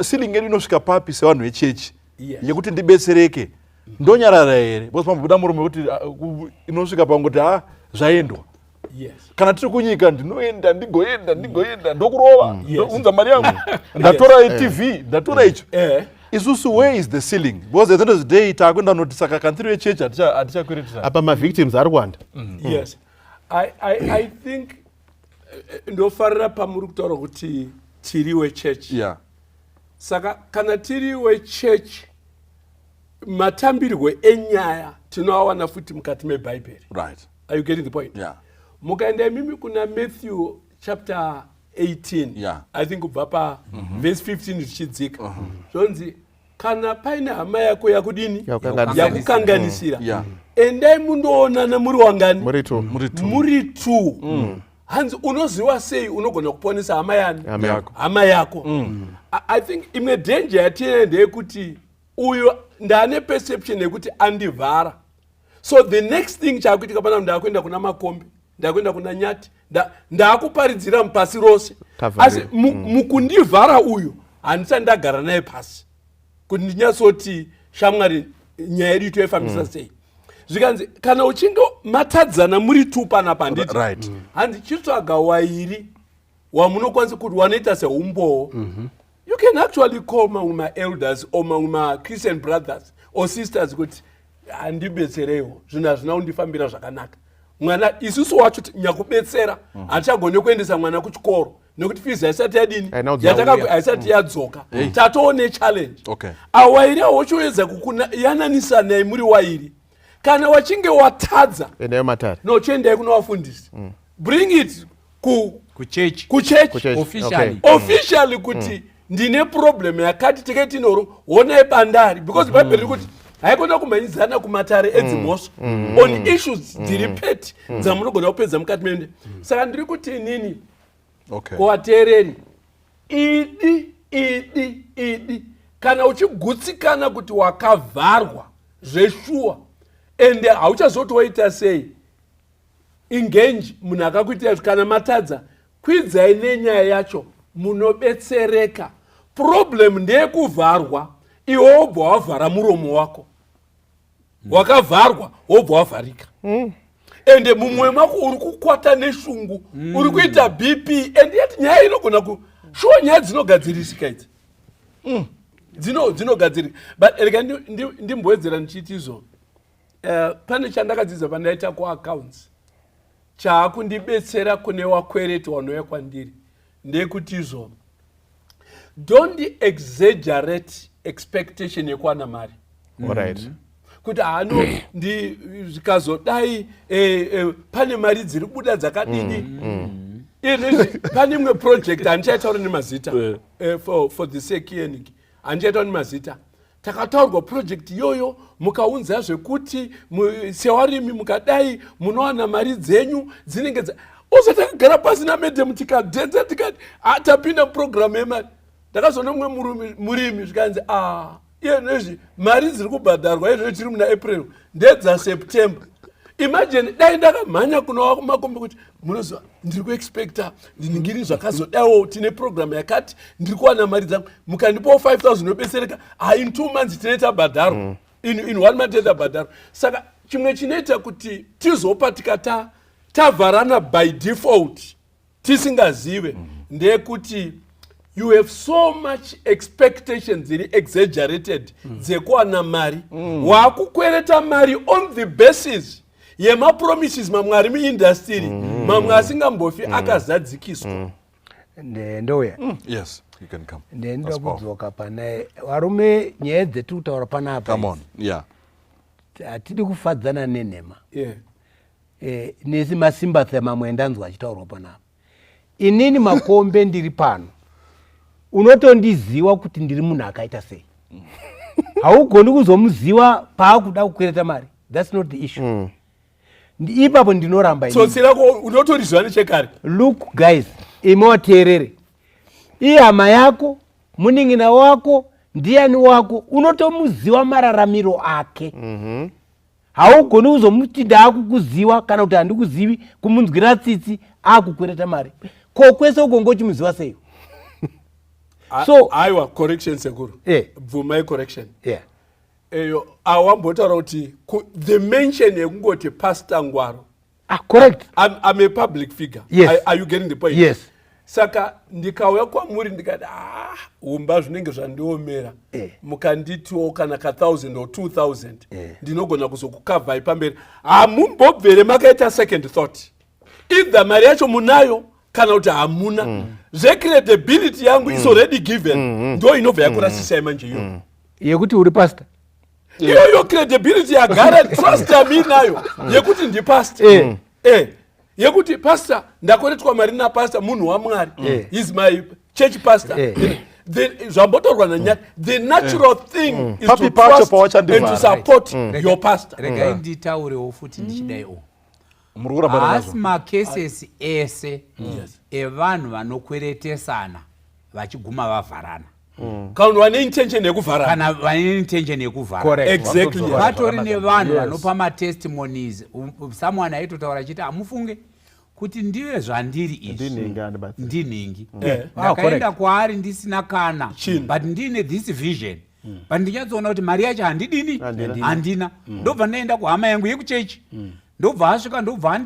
ceiling yedu inosvika papi sevanhu vechechi yekuti ndibetsereke, ndonyarara here? Because pambobuda murume wekuti inosvika pangoti ha, zvaendwa. Kana tiri kunyika, ndinoenda, ndigoenda, ndigoenda, ndokurova, ndounza mari yangu, ndatora TV, ndatora icho. Isusu, where is the ceiling? Because at the end of the day taakuenda noti saka kana tiri vechechi hatichakwiretisa. Apa mavictims ari kuwanda. Yes, I think ndofarira pamuri kutaura kuti tiri wechechi. Saka kana tiri wechechi, matambirwo enyaya tinoawana futi mukati mebhaibheri. Are you getting the point? Yeah. Mukaenda imimi kuna Matthew chapter 18, I think kubva pa verse 15 zvichidzika, zvonzi kana paine hama yako yakudini? Yakukanganisira. Yakukanganisira, endai mundoonana muri wangani? Muri two. Muri two. Muri two. Hanzi unoziva sei unogona kuponesa hama yani? Hama yako. Hama yako. I think imwe danger yatinayo ndeyekuti uyo ndaane perception yekuti andivhara, so the next thing chaakuitika panapa, ndaakuenda kuna Makombe, ndakuenda kuna Nyati, ndaakuparidzira mupasi rose. Tavharira. Asi mukundivhara uyu, handisati ndagara naye pasi kuti ndinyatsoti, "Shamwari, nyaya yedu toifambisa sei?" Zvikanzi kana uchinge matadzana muri two panapa, handiti? Right. Hanzi chitsvaga wairi wamunokwanisa kuti wanoita seumbowo. You can actually call mamwe maelders or mamwe machristian brothers or sisters kuti handibetsereiwo, zvinhu hazvina kundifambira zvakanaka, mwana isusu wacho nyakubetsera hatichagone kuendesa mwana kuchikoro nekuti fees haisati yadini? Haina kudzoka. Haisati yadzoka, tatoone challenge. Awairi awochiwedza kuyananisanai muri wairi. Kana wachinge watadza, Endayo matare. No, chiendai kuna vafundisi, bring it ku kuchechi. Kuchechi. Kuchechi. Officially. Officially kuti ndine problem yakati, teke tinoro honai bandari, because bhaibheri riri kuti haikona kumhanyidzana kumatare edzimhosva on issues dziri petty dzamunogona kupedza mukati mende. Saka ndiri kuti inini kuvateereri, idi idi idi, kana uchigutsikana kuti wakavharwa zveshuwa ende hauchazoti waita sei, engage munhu akakuitira. Kana matadza, kwidzai nenyaya yacho, munobetsereka. Problem ndeyekuvharwa, iwe wobva wavhara muromo wako, wakavharwa, wobva wavharika, ende mumwe mako uri kukwata neshungu, uri kuita BP, and yet nyaya inogona ku shuwa, nyaya dzinogadzirisika idzi. Dzinogadzirika. But rega ndimbowedzera ndichiti izvo, pane chandakadzidza pandaita kuaccounts chaakundibetsera kune wakwereti wanouya kwandiri, ndeyekuti izvo, don't exaggerate expectation yekuwana mari. Kuti hano ndi zvikazodai, pane mari dziri kubuda dzakadini. Izvezvi pane imwe project, handichaitaura nemazita, for the sake yeningi, handichaitaura nemazita. Takataurwa project iyoyo, mukaunza zvekuti sewarimi mukadai munowana mari dzenyu dzinenge ozo. Takagara pasi namadam, tikadhenza, tikati, "Ah, tapinda muprogramu yemari." Ndakazoona mumwe murimi, zvikanzi, "A, iye nezvi mari dziri kubhadharwa izvozvi tiri muna April, ndedzaSeptember." Imagine dai ndakamhanya kunova kumakombe kuti, "Munoziva, ndiri kuexpecta ndiningiri zvakazodaiwo, tine programu yakati, ndiri kuwana mari dzangu, mukandipawo 5000 yobetsereka." Ha, in 2 months tine tabhadharwa, in one month tine tabhadharwa. Saka chimwe chinoita kuti tizopa tikata tavharana by default tisingazive ndeyekuti you have so much expectation dziri exaggerated dzekuwana mari. Waakukwereta mari on the basis yemapromises mamwe ari muindustry, mamwe asingambofi akazadzikiswa. Ndouya. Yes, you can come. Ndendoda That's powerful. kudzoka pana varume, nyaya dzetiri kutaura panapa Come on, yeah. hatidi kufadzana nenhema. Nesi masympathy mamwe endanzwa achitaurwa panapa, inini Makombe ndiri pano, unotondiziva kuti ndiri munhu akaita sei. Haugoni kuzomuziva paakuda kukwereta mari. That's not the issue. Ipapo ndinoramba inini. Tsotsi rako unotoriziva nechekare. Look guys, imi wateerere, ihama yako, munin'ina wako, ndiani wako, unotomuziva mararamiro ake. Haugoni kuzomuti ndaakukuziva kana kuti handikuzivi, kumunzwira tsitsi akukwereta mari. Ko kwese uko ngochimuziva sei? Aiwa, correction, sekuru. Bvumai correction. Eyo awambotaura kuti the mention yekungoti Pastor Ngwaro. Ah, correct. I'm a public figure. Yes. Are you getting the point? Yes. Saka ndikauya kwamuri ndikati, ah, umba zvinenge zvandiomera, mukanditiwo kana ka1000 or 2000, ndinogona kuzokukavhai pamberi. Hamumbobvere makaita second thought. Either mari yacho munayo kana kuti hamuna. Zvecredibility yangu is already given. Ndo inobva yakurasisai manje iyoyo. Yekuti uri pastor. Iyoyo credibility yagara, trust yaminayo yekuti ndipastor. Yekuti pastor, ndakweretwa mari napastor, munhu waMwari, is my church pastor. Zvambotaurwa naNyati, the natural thing is Papi to pacho trust pawachandivhara. and to support your pastor. Regai nditaurewo futi ndichidaiwo. Muri kuramba Haasi nazvo? macases ese evanhu vanokweretesana vachiguma vavharana. Kana vane intention yekuvharana. Kana vane intention yekuvhara. Correct. Vatori nevanhu vanopa matestimonies. Someone aitotaura achiti, hamufunge kuti ndive zvandiri izvi, Ndinhingi andibatsira. ndinhingi. Ah, Ndakaenda correct. kwaari ndisina kana, Chinhu. but ndine this vision, but ndinyatsoona kuti mari yacho handidini. Handina. Handina. Ndobva ndaenda kuhama yangu yekuchechi, ndobva asvika, ndobva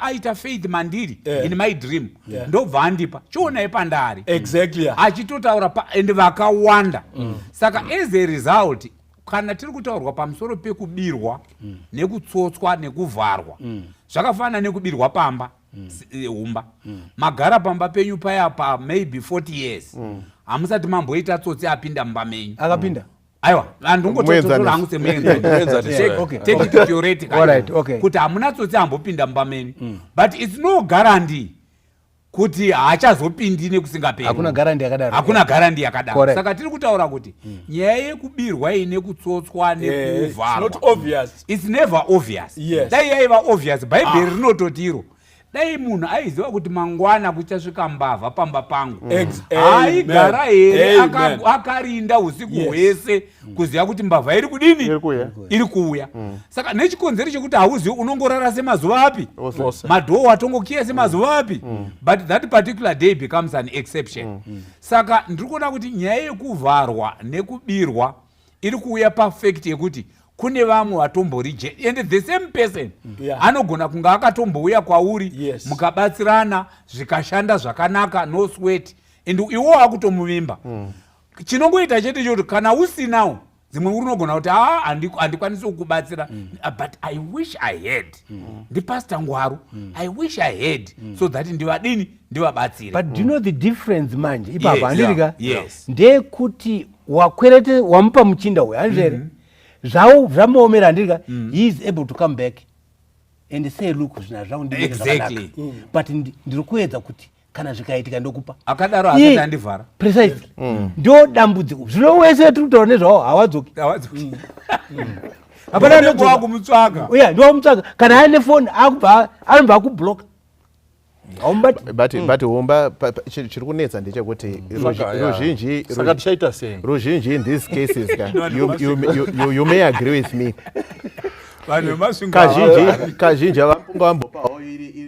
aita faith mandiri in my dream, ndobva andipa. Chionai pandari. Achitotaura and vakawanda. Saka as a result, kana tiri kutaurwa pamusoro pekubirwa nekutsotswa nekuvharwa, zvakafanana nekubirwa pamba. Humba magara pamba penyu paya pa maybe 40 years, hamusati mamboita tsotsi apinda mumba menyu. Akapinda. Aiwa, handingototora hangu Muenzaniso. semuenzaniso. Take it theoretically kuti hamuna tsotsi ambopinda mumba menyu, but it's no guarantee kuti haachazopindi nekusingaperi. Hakuna guarantee yakadaro. Hakuna guarantee yakadaro. Saka tiri kutaura kuti nyaya yekubirwa iyi, nekutsotswa, It's nekuvharwa, not obvious. It's never obvious. Dai yaiva obvious, Bhaibheri rinototi iro dai munhu aiziva kuti mangwana kuchasvika mbavha pamba pangu, aigara here Amen. akarinda usiku hwese kuziva kuti mbavha iri kudini? Iri kuuya. Iri kuuya. Saka nechikonzero chekuti hauzivi, unongorara semazuva api? Ose. Madoor watongokiya semazuva api? But that particular day becomes an exception. Saka ndiri kuona kuti nyaya yekuvharwa nekubirwa iri kuuya pafact yekuti kune vamwe vatombori and the same person anogona kunge akatombouya kwauri, mukabatsirana, zvikashanda zvakanaka, no sweat, and iwo wakutomuvimba. Chinongoita chete chekuti kana usinawo, dzimwe uri unogona kuti, a, handikwanisi kukubatsira, but I wish I had ndipastor Ngwaru. I wish I had so that ndivadini, ndivabatsire." But do you know the difference manje ipapo? Yes. Handiri ka? Yes. Ndeyekuti wakwerete, wamupa muchinda uyu, handizvo here? Zvau zvamuomera, handiri ka? He is able to come back and say, "Look, zvinhu hazvina zvakanaka, but ndiri kuedza kuti kana zvikaitika ndokupa." Akadaro asati andivhara. Precisely, ndo dambudziko. Zvino wese tiri kutaura nezvawo hawadzoki. Hawadzoki. Hapana Unenge anodzoka. wakumutsvaga. Uya ndiwamutsvaga, kana aine foni akubva anobva akubloka, haumubati. But homba chiri kunetsa ndechekuti ruzhinji Saka tichaita sei? Ruzhinji in these cases ka, you may agree with me, Vanhu veMasvingo. kazhinji vampunga vambopawo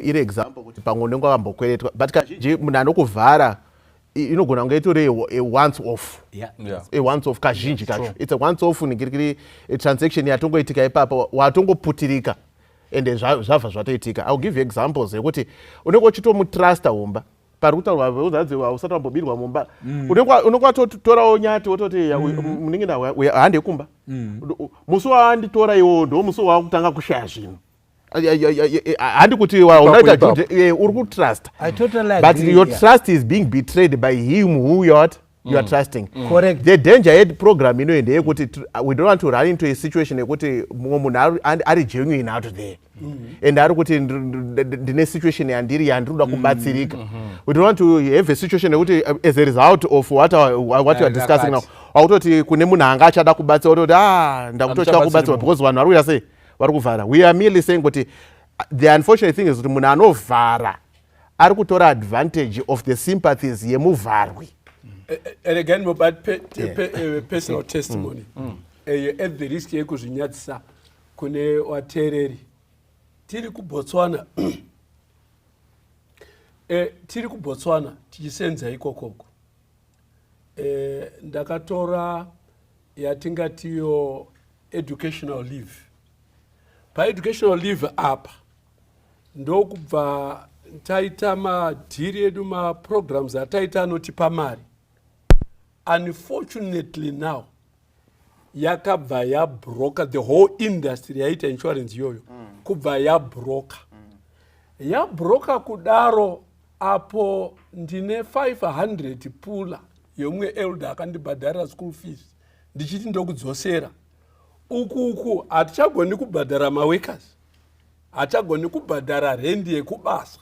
iri example kuti pamwe unenge wambokweretwa, but kazhinji munhu anokuvhara inogona kunge itori a once off. A once off kazhinji kacho. It's a once off ningirikiri transaction yatongoitika ipapo, watongoputirika, ende zvabva zvatoitika. I will give you examples yekuti unenge uchitomutrusta humba pari kutaurwa uzanzi usati wambobirwa mumba, unenge watotorawo nyati wototi, "Munin'ina, hande kumba." Musi waanditora iwowo ndo musi wakutanga kushaya zvinhu. Handi kuti unaita Ipapo. uri kutrust, I totally but agree, your yeah. trust is being betrayed by him who you what? You are trusting. Correct. The danger yeprogram inoyi ndeyekuti we don't want to run into a situation yekuti mumwe munhu ari genuine out there and ari kuti ndine situation yandiri yandiri kuda kubatsirika. We don't want to have a situation yekuti as a result of what you are discussing now, wakutoti kune munhu anga achada kubatsira, ototi, "Ah, ndakutotya Handichabatsiri kubatsirwa," munhu. because vanhu vari kuita sei? Vari kuvhara. We are merely saying kuti the unfortunate thing is kuti munhu anovhara ari kutora advantage of the sympathies yemuvharwi. And again, but personal testimony, at the risk yekuzvinyadzisa kune vateereri, tiri kuBotswana, tiri kuBotswana tichisenza ikokoko, ndakatora yatingatiyo educational leave. Paeducational leave apa ndokubva taita madhiri edu, maprograms ataita anotipa mari. Unfortunately now yakabva yabroka the whole industry yaita insurance iyoyo, kubva yabroka. Yabroka kudaro, apo ndine 500 pula yomumwe elder akandibhadharira school fees, ndichiti ndokudzosera uku uku hatichagoni kubhadhara maworkers, hatichagoni kubhadhara rendi yekubasa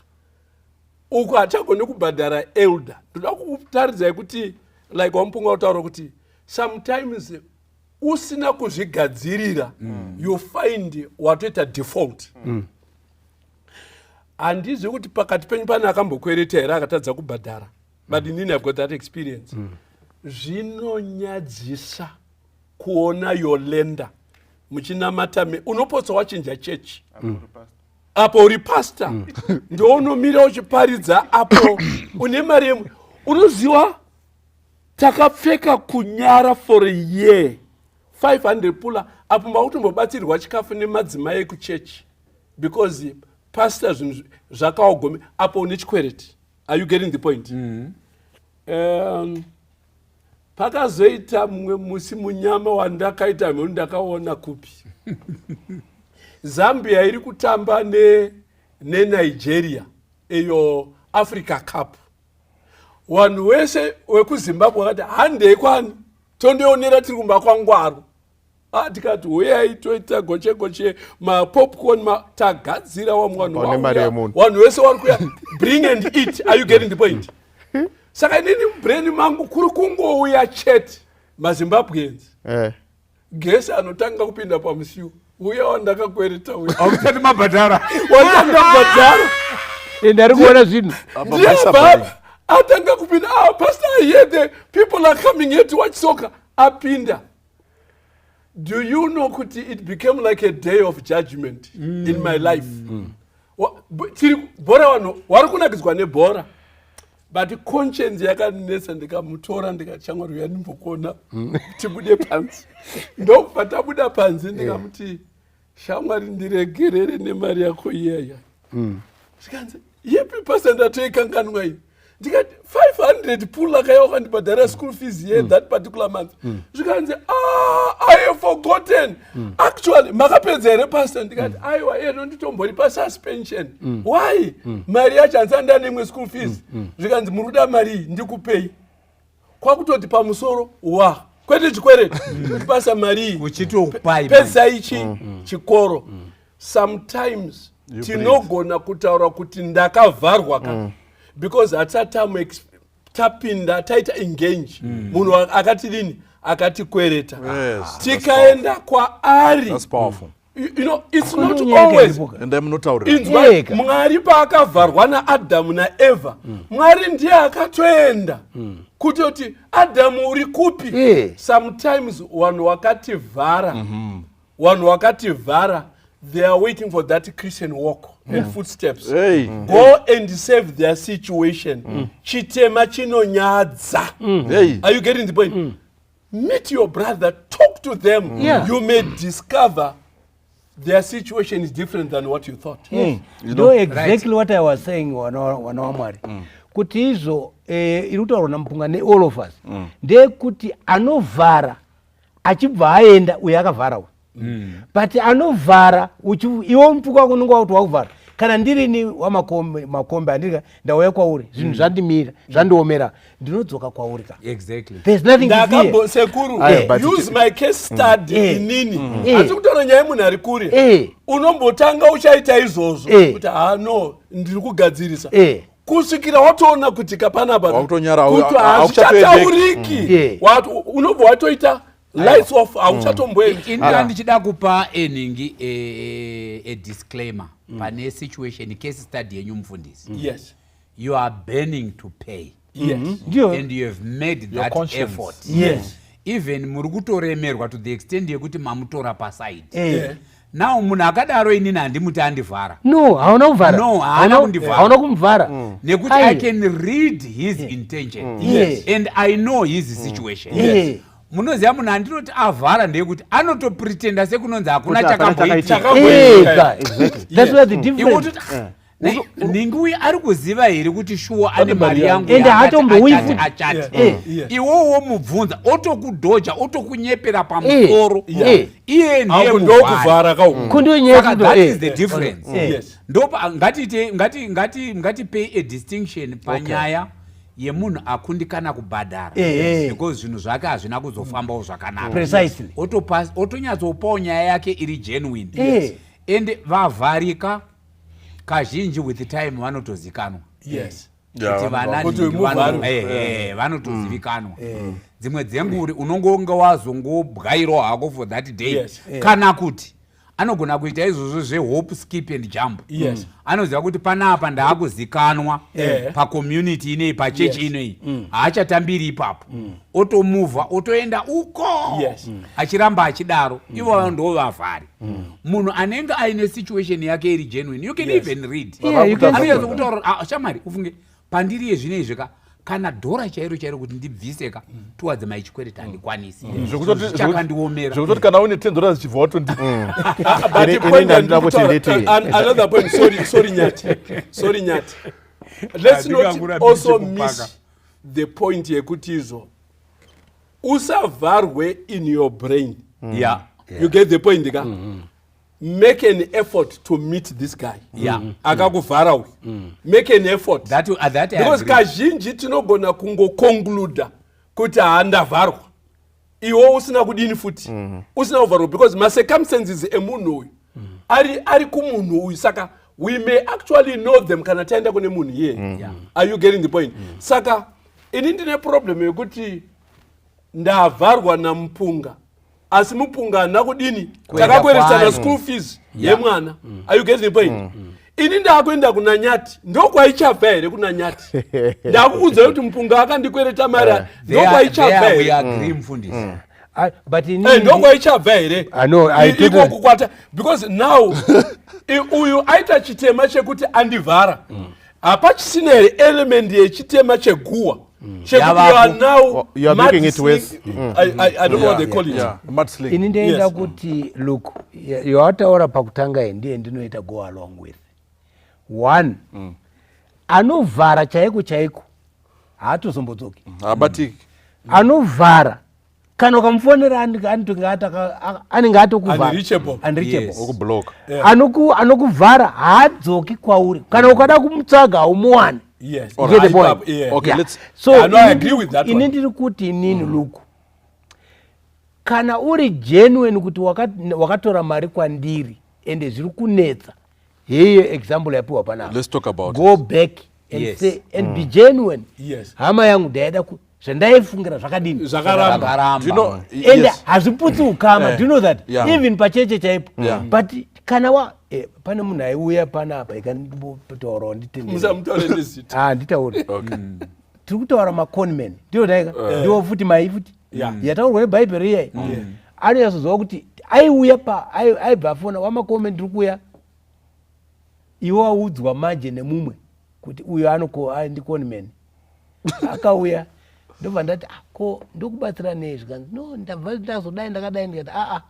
uku, hatichagoni kubhadhara elder. Ndoda kutaridzai kuti, like waMupunga kutaura kuti sometimes usina kuzvigadzirira, you find watoita default. Handizivi kuti pakati penyu pane akambokwereta here akatadza kubhadhara, but inini have got that experience. Zvinonyadzisa kuona your lender muchinamata, unopotsa wachinja chechi. Apo uri pastor, ndounomira uchiparidza, apo une mari yemwe. Unoziva takapfeka kunyara for a year, 500 pula, apo makutombobatsirwa chikafu nemadzimai ekuchechi because pastor zvinhu zvakaogome, apo une chikwereti. Are you getting the point? Pakazoita mumwe musi munyama wandakaita mhenu, ndakaona kupi, Zambia iri kutamba neNigeria iyo Africa Cup. Vanhu wese wekuZimbabwe vakati, "Handei kwani tondoonera tiri kumba kwaNgwaro." Ah, tikati, "Uyai toita goche goche, mapopcorn tagadzira." Wamwe vanhu Pane mari vauya, yemunhu. Vanhu vese vari kuya, bring and eat. Are you getting the point? Saka inini mubrain mangu kuri kungouya chete maZimbabweans. Gesi anotanga kupinda pamusiwo uya wandakakwereta uya. Ausati mabhadhara. Wandakabhadhara. Ende ari kuona zvinhu. Apa Ndiye maisa baba bhai. atanga kupinda. "Ah, pastor, I hear the people are coming here to watch soccer." Apinda. Do you know kuti it became like a day of judgment in my life? Tiri bhora, vanhu vari kunakidzwa nebhora, but conscience yakandinetsa. Ndikamutora ndikati, "Shamwari, uya ndimbokuona, tibude panze." Ndokubva tabuda panze, ndikamuti, "Shamwari, ndiregerere nemari yako iyaya." Zvikanzi, "Yepi, pastor? Ndatoikanganwa ini." Ndikati, "500 pula kaya wakandibhadhara school fees ye that particular month." Zvikanzi, "Ah, I have forgotten actually. Makapedza here, pastor?" Ndikati, "Aiwa, eno nditombori pasuspension." "Why? Mari yacho handisati ndane imwe school fees." Zvikanzi, "Muri kuda mari iyi, ndikupei." Kwakutoti pamusoro wa kwete chikwereti, kuti pasa mari iyi. Uchitopai. Pedzisai ichi chikoro. Sometimes tinogona kutaura kuti ndakavharwa ka because hatisati tapinda taita engage munhu akati dini, akatikwereta. Tikaenda kwaari, That's powerful. It's not Hakuna always nyaya. Endai munotaurira. Inzwa. Yeka. Mwari paakavharwa naAdhamu naEvha, Mwari ndiye akatoenda kutoti, "Adhamu, uri kupi?" Sometimes vanhu vakativhara, vanhu vakativhara, they are waiting for that Christian walk and footsteps. Hey. Go and save their situation. Chitema chinonyadza. Hey. Are you getting the point? Meet your brother, talk to them. You may discover their situation is different than what you thought. Ndo exactly what I was saying, wana waMwari, kuti izvo iri kutaurwa naMupunga neall of us ndeyekuti anovhara achibva aenda, uyo akavhara uyu, but anovhara iwe mupunga wako unonge wakuti wakuvhara. Kana ndirini wamakombe makombe andiri, ndauya kwauri, zvinhu zvandimira, zvandiomera, ndinodzoka kwauri ka. There's nothing to fear. Ndakambo sekuru, Ayo, but use my case study. Inini hati kutaura nyaya yemunhu ari kure. Unombotanga uchaita izvozvo kuti ha, no, ndiri kugadzirisa kusvikira watoona kuti kapanapa Wakutonyara, kuti hauchatoendeki. hazvichatauriki. Unobva watoita lights off, hauchatomboendi. Inda ndichida kupa eningi a disclaimer pane situation, case study yenyu, mufundisi. You are burning to pay Ndiyo. And you have made Your that conscience. effort. Even muri kutoremerwa to the extent yekuti mamutora paside. Now munhu akadaro, inini handimuti andivhara. No, hauna kuvhara. No, haana kundivhara. Hauna kumuvhara. Nekuti Aiwa. I can read his intention and I know his situation. Munoziva, munhu andinoti avhara ndeyekuti anotopretenda sekunonzi hakuna Kuti hapana chakamboitika. Chakamboitika. Ega, exactly, that's where the difference. Iwototi, "Ningi uyu ari kuziva here kuti shuwa ane mari yangu Ende yaakati haatombowifi. achati achati?" Iwowo mubvunza, otokudhoja, otokunyepera pamusoro. Iye ndiye Aku muvhari. ndokuvhara kauku. Kundiyo nyaya Saka yekuti- that is the difference. Ndopa ngatiite ngati ngati ngatipei a distinction panyaya yemunhu akundikana kubhadhara because zvinhu zvake hazvina kuzofambawo zvakanaka. Otonyatsopawo nyaya yake iri genuine. And vavharika kazhinji with time vanotozikanwa kuti vana Kuti nhingi muvhari. vanotozivikanwa. Dzimwe dzenguri unongonge wazongobwairawo hako for that day. Kana kuti anogona kuita izvozvo zvehop, skip and jump. Anoziva kuti panapa ndaakuzikanwa pacommunity inei, pachechi inei, haachatambiri ipapo, otomuvha, otoenda uko. Achiramba achidaro. Ivovo ndo vavhari. Munhu anenge aine situation yake iri genuine, you can even read. Yeah, you can Anonyatso "Ah, shamwari, ufunge pandiri yezvino ka, kana dhora chairo chairo kuti ndibvise ka towards my chikwereti handikwanisi, zvichakandiomera." Zvekutoti kana une $10 chibva watondi Ah, but Ini point ndandida kuti andikutaura- nditi- another point, sorry, sorry Nyati, sorry Nyati, let's not Handingangurambiri also chekupaka. miss the point yekuti izvo usavharwe in your brain. You get the point ka? Make an effort to meet this guy akakuvhara uyu. Make an effort That I because agree. kazhinji tinogona kungoconcluda kuti handavharwa, iwo usina kudini futi, usina kuvharwa, because macircumstances emunhu uyu ari kumunhu uyu. Saka we may actually know them kana taenda kune munhu iyeye. Are you getting the point? Saka ini ndine problem yekuti ndavharwa naMupunga, asi Mupunga handina kudini, Kuenda takakweresana kwaari. school fees yemwana. Are you getting the point? Ini ndakuenda kuna Nyati, ndokwainchabva here? Kuna Nyati ndakuudza kuti Mupunga akandikwereta mari, ndokwainchabva There we here? agree, mufundisi. Ah, but Eh, ndokwainchabva here? I know, I Iko kukwata, because now uyu aita chitema chekuti andivhara, hapachisina here element yechitema cheguwa chekuti you are Yavapo. now You are making it worse. I don't know what they call it. Yeah, mudslinging. Ini ndoenda kuti look, yawataura pakutanga iyi ndiye ndinoita go along with. One, anovhara chaiko chaiko haatozombodzoki. Habatiki. Anovhara, kana ukamufonera anenge atokuvhara. Unreachable. Unreachable. Okublock. Anokuvhara haadzoki kwauri. Kana ukada kumutsvaga, haumuwani. You get the point? Okay, So Yeah, no, I ini agree with that ini one. ndiri kuti inini, look, kana uri genuine kuti wakatora mari kwandiri ende zviri kunetsa, heiyo example yapiwa panapa. Let's talk about Go back and say and be genuine. Hama yangu, ndaida zvandaifungira zvakadini? Zvakaramba. Zvakaramba. Do you know, And hazviputsi ukama. Do you know that? Even pacheche chaipo. But kana wa pane munhu aiuya panapa ikandibotaurawo, nditendere. Musamutaure nezita. Ah, nditaure. Tiri kutaura maconman, ndiyo daika, ndiwo futi mai futi yataurwa nebhaibheri iyai. Anonyatsoziva kuti aiuya pa aibva afona, "Wamakome, ndiri kuuya." Iwe waudzwa manje nemumwe kuti uyo ndiconman akauya. Ndobva ndati, "Ah, ko ndokubatsira nei?" Zvikanzi, "No, ndabva ndazodai, ndakadai." Ndikati, "Aa,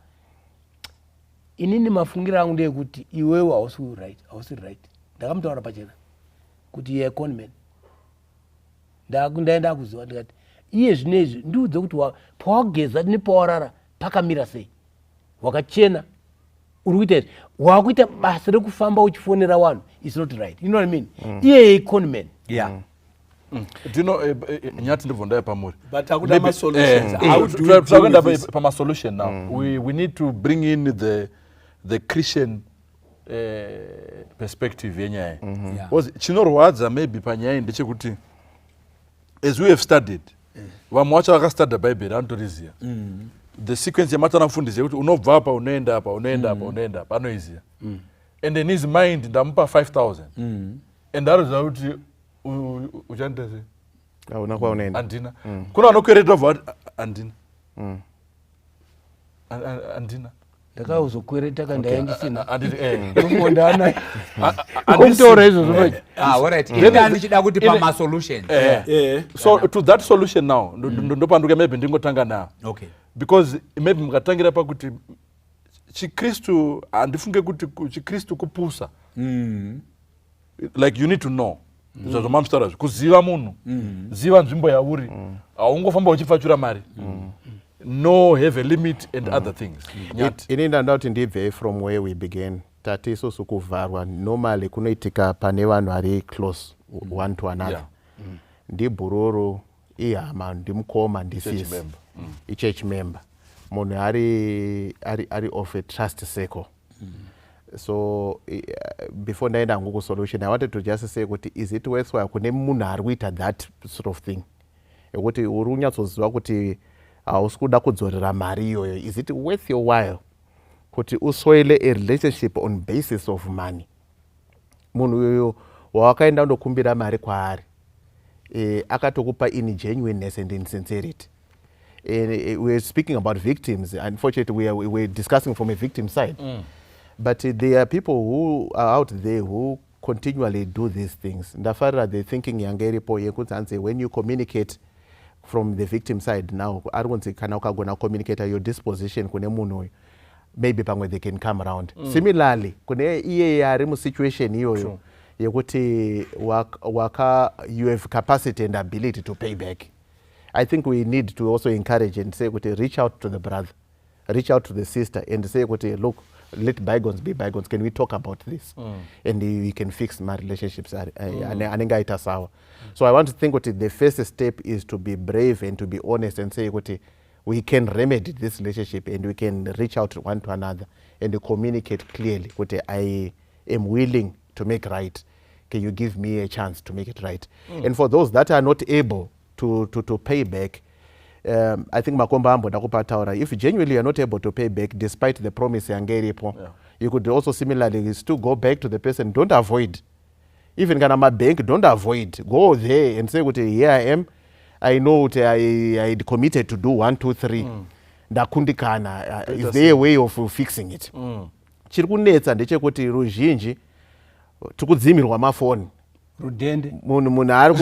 inini mafungiro angu ndeyekuti iwewe hausi right, hausi right." Ndakamutaura pachena kuti iye conman. Ndaenda kuziva, ndikati, "Iye zvino izvi ndiudze kuti pawageza nepawarara pakamira sei, wakachena." Uri kuita izvi, wakuita basa rekufamba uchifonera vanhu is not right, you know what I mean? Iyeye iconman. Do you know, Nyati, ndibvo ndaya pamuri. But akuda ma-solutions. How do we deal Takuenda with this? Pamasolution now. We need to bring in the Christian perspective yenyaya. Because chinorwadza maybe panyaya iyi ndechekuti, as we have studied, vamwe vacho vakastudya Bhaibheri, anotoriziva the sequence yamatana mufundisi yekuti unobva apa, unoenda apa, unoenda apa, unoenda apa, anoiziva. And in his mind, ndamupa 5000 and anoziva kuti uchandiita sei? Hauna kwaunoenda. Handina. Kuna vanokwereta, bva vati, "Handina. Handina." Ndakazokwereta kandaiya ndisina. Handiti, eh. Ndana kutaura izvozvo manje. Ah, alright, inda ndichida kuti pamasolutions. So to that solution now, ndopanduka, maybe ndingotanga nawo because maybe mukatangira pakuti chiKristu, handifunge kuti chiKristu kupusa. Like, you need to know zvazvo mamusitaura, kuziva munhu, ziva nzvimbo yauri. Haungofamba uchipfachura mari. No, have a limit and other things. Nyati. Ini ndanda kuti ndibve from where we began. Tati isusu kuvharwa normally kunoitika pane vanhu vari close one to another. Ndibhururu, ihama, ndimukoma, ndisisi. Church member. Ichurch member, munhu ari of a trust circle. So before ndaenda hangu kusolution, I wanted to just say kuti is it worthwhile kune munhu ari kuita that sort of thing, yekuti uri kunyatsoziva kuti hausi kuda kudzorera mari iyoyo? Is it worth your while kuti uspoile a relationship on basis of money? Munhu uyu wawakaenda undokumbira mari kwaari, akatokupa in genuineness and in sincerity. We're speaking about victims. Unfortunately, we're discussing from a victim side, but there are people who are out there who continually do these things. Ndafarira the thinking yange iripo yekuti hanzi when you communicate from the victim side now, ari kunzi kana ukagona kucommunicata your disposition kune munhu uyu, maybe pamwe they can come around. Similarly, kune iyeye ari musituation iyoyo yekuti waka you have capacity and ability to pay back, I think we need to also encourage and say kuti reach out to the brother, reach out to the sister and say kuti, "Look, let bygones be bygones. Can we talk about this and we can fix my relationships anenge aita sawa?" So I want to think kuti the first step is to be brave and to be honest and say kuti we can remedy this relationship and we can reach out one to another and communicate clearly kuti, "I am willing to make right. Can you give me a chance to make it right?" And for those that are not able to pay back, I think Makomba amboda kupataura, if genuinely you are not able to pay back despite the promise yange iripo, you could also similarly still go back to the person. Don't avoid. Even kana mabank, don't avoid. Go there and say kuti, "Here I am. I know kuti I had committed to do one, two, three. Ndakundikana. Is there a way of fixing it?" Chiri kunetsa ndechekuti ruzhinji tikudzimirwa mafoni. Rudhende. Munhu ari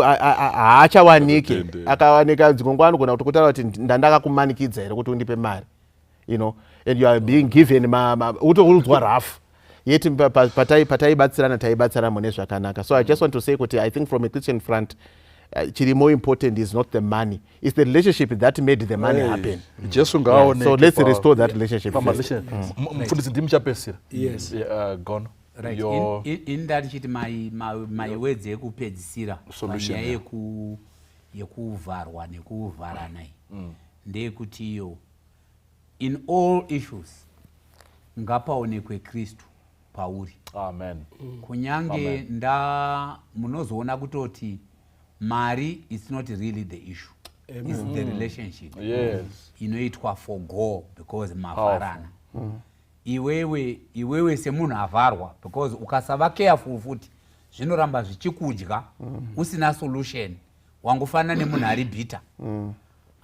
haachawaniki. Rudhende. Akawanika dzimwe anogona kutokutaura kuti ndandakakumanikidza here kuti undipe mari, and you are being given utoudzwa rough, yet pataibatsirana, taibatsirana mune zvakanaka. So I just want to say kuti I think from a Christian front, chiri more important is not the money, it's the relationship that made the money Hey, happen. Jesu Yeah, ngaaoneke. So let's restore that relationship first. Mufundisi, ndimuchapedzisira. Yes. Yeah, gono. Right. In ndichiti my words ekupedzisira Solution, panyaya yekuvharwa nekuvharana iyi ndeyekuti iyo in all issues ngapaonekwe Kristu pauri. Amen. Kunyange nda munozoona kutoti mari is not really the issue, is the relationship inoitwa for go because mavharana. Iwewe semunhu avharwa, because ukasava careful futi zvinoramba zvichikudya usina solution. Wangofanana nemunhu ari bitter.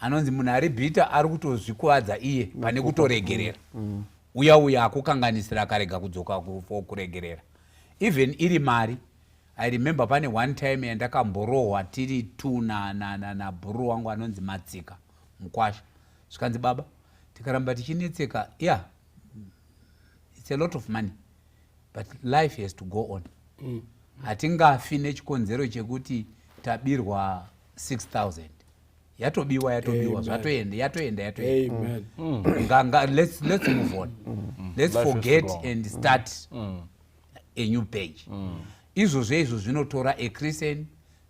Anonzi munhu ari bitter ari kutozvikuvadza iye pane kutoregerera uya uya akukanganisira, akarega kudzoka for kuregerera, even iri mari. I remember pane one time yandakamborohwa tiri two nabhuru wangu anonzi Matsika Mukwasha. Zvikanzi, "Baba, tikaramba tichinetseka, yeah, it's a lot of money, but life has to go on. Hatingafi nechikonzero chekuti tabirwa 6000. Yatobiwa, yatobiwa, zvatoenda, yatoenda, yatoenda. Amen. Let's move on. Let's Life has to forget go on. And start a new page. Izvozvo izvo zvinotora a Christian,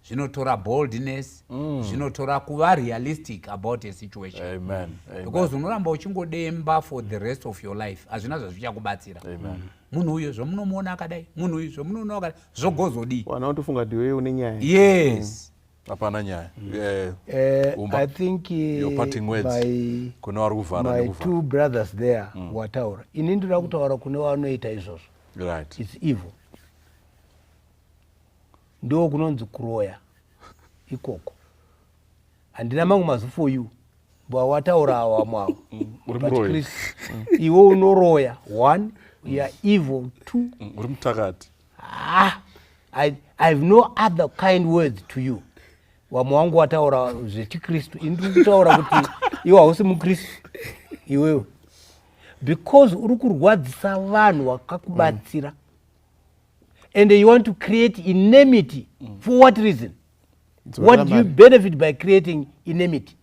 zvinotora boldness, zvinotora kuva realistic about a situation. Amen. Amen. Because unoramba uchingodemba for the rest of your life, hazvina zvazvichakubatsira. Amen. Munhu uyu zvomunomuona akadai, munhu uyu zvomunoona akadai, zvogozodii? Wana utofunga kuti iwewe une nyaya. Yes. Hapana nyaya. Umba, I think your parting words my, kune vari kuvhara my nekuvhara. two brothers there wataura. Ini ndoda kutaura kune vanoita izvozvo. It's evil. Ndo kunonzi kuroya ikoko. Handina mamwe mazwi for you, wataura vamwe avo. Uri But muroyi. Chris, iwe unoroya. One, you are evil. Two, Uri mutakati. Ah, I have no other kind words to you. Vamwe vangu wataura zvechikristu, ini ndiri kutaura kuti iwe hausi mukristu iwewe, because uri kurwadzisa vanhu vakakubatsira and you want to create enmity. For what reason? What do you benefit by creating enmity?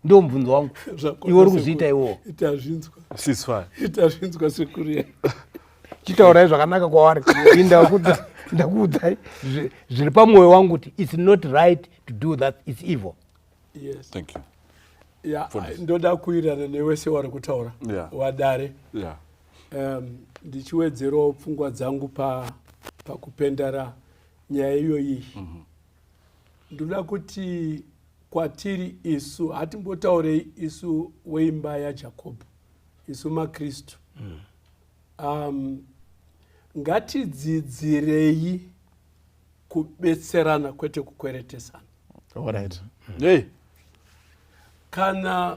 Ndo mubvunzo wangu. Zvakona. Iwe uri kuzviita iwowo. Tazvinzwa. Ceasefire. Tazvinzwa, sekuru. Chitaurai zvakanaka kwavari. Ini ndakuudzai zviri pamwoyo wangu kuti it's not right to do that. It's evil. Yes. Thank you. Ya, Fundisi. ndoda kuwirirana newese wari kutaura wadare. Ndichiwedzerawo pfungwa dzangu pakupendara nyaya iyoyi, ndoda kuti kwatiri isu, hatimbotaurei isu weimba yaJakobho, isu makristu, ngatidzidzirei kubetserana, kwete kukweretesana. Alright. Hey. Kana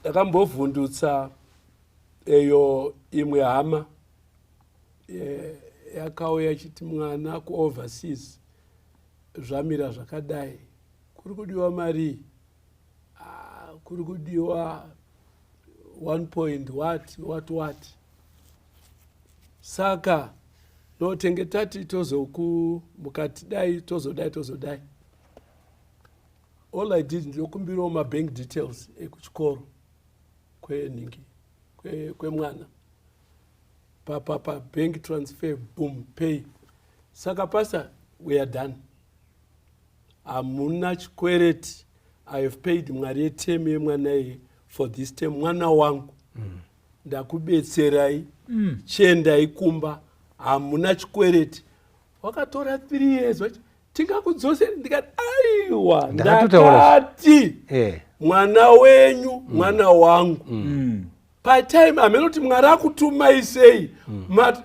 ndakambovhundutsa eyo imwe hama yakauya ichiti mwana kuoverseas zvamira zvakadai, kuri kudiwa mari. Ah, kuri kudiwa 1 point what what what. Saka notenge tati tozoku mukati dai tozodai tozodai. All I did, ndinokumbirawo mabank details ekuchikoro kwenhingi kwemwana, pabank transfer, boom, pay. Saka pastor, we are done, hamuna chikwereti. I have paid mari yeterm yemwana iyi for this term. Mwana wangu, ndakubetserai, chiendai kumba, hamuna chikwereti. Wakatora 3 years wachi tingakudzoseri. Ndikati aiwa. Ndakatotaura. Ndakati mwana wenyu mwana wangu. Patime hamene kuti Mwari akutumai sei.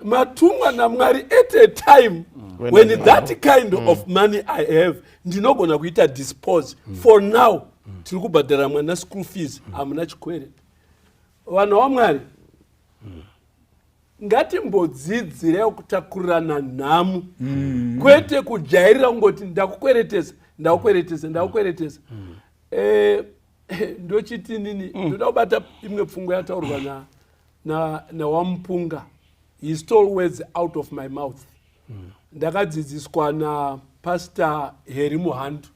Matumwa naMwari at a time when that kind of money I have, ndinogona kuita dispose. For now tiri kubhadhara mwana school fees, hamuna chikwereti. Vanhu vaMwari, ngatimbodzidzirei kutakurirana nhamu, kwete kujairira kungoti ndakukweretesa, ndakukweretesa, ndakukweretesa. Ndochiti nini, ndoda kubata imwe pfungwa yataurwa nawamupunga. He stole words out of my mouth. Ndakadzidziswa napastor Heri Muhandu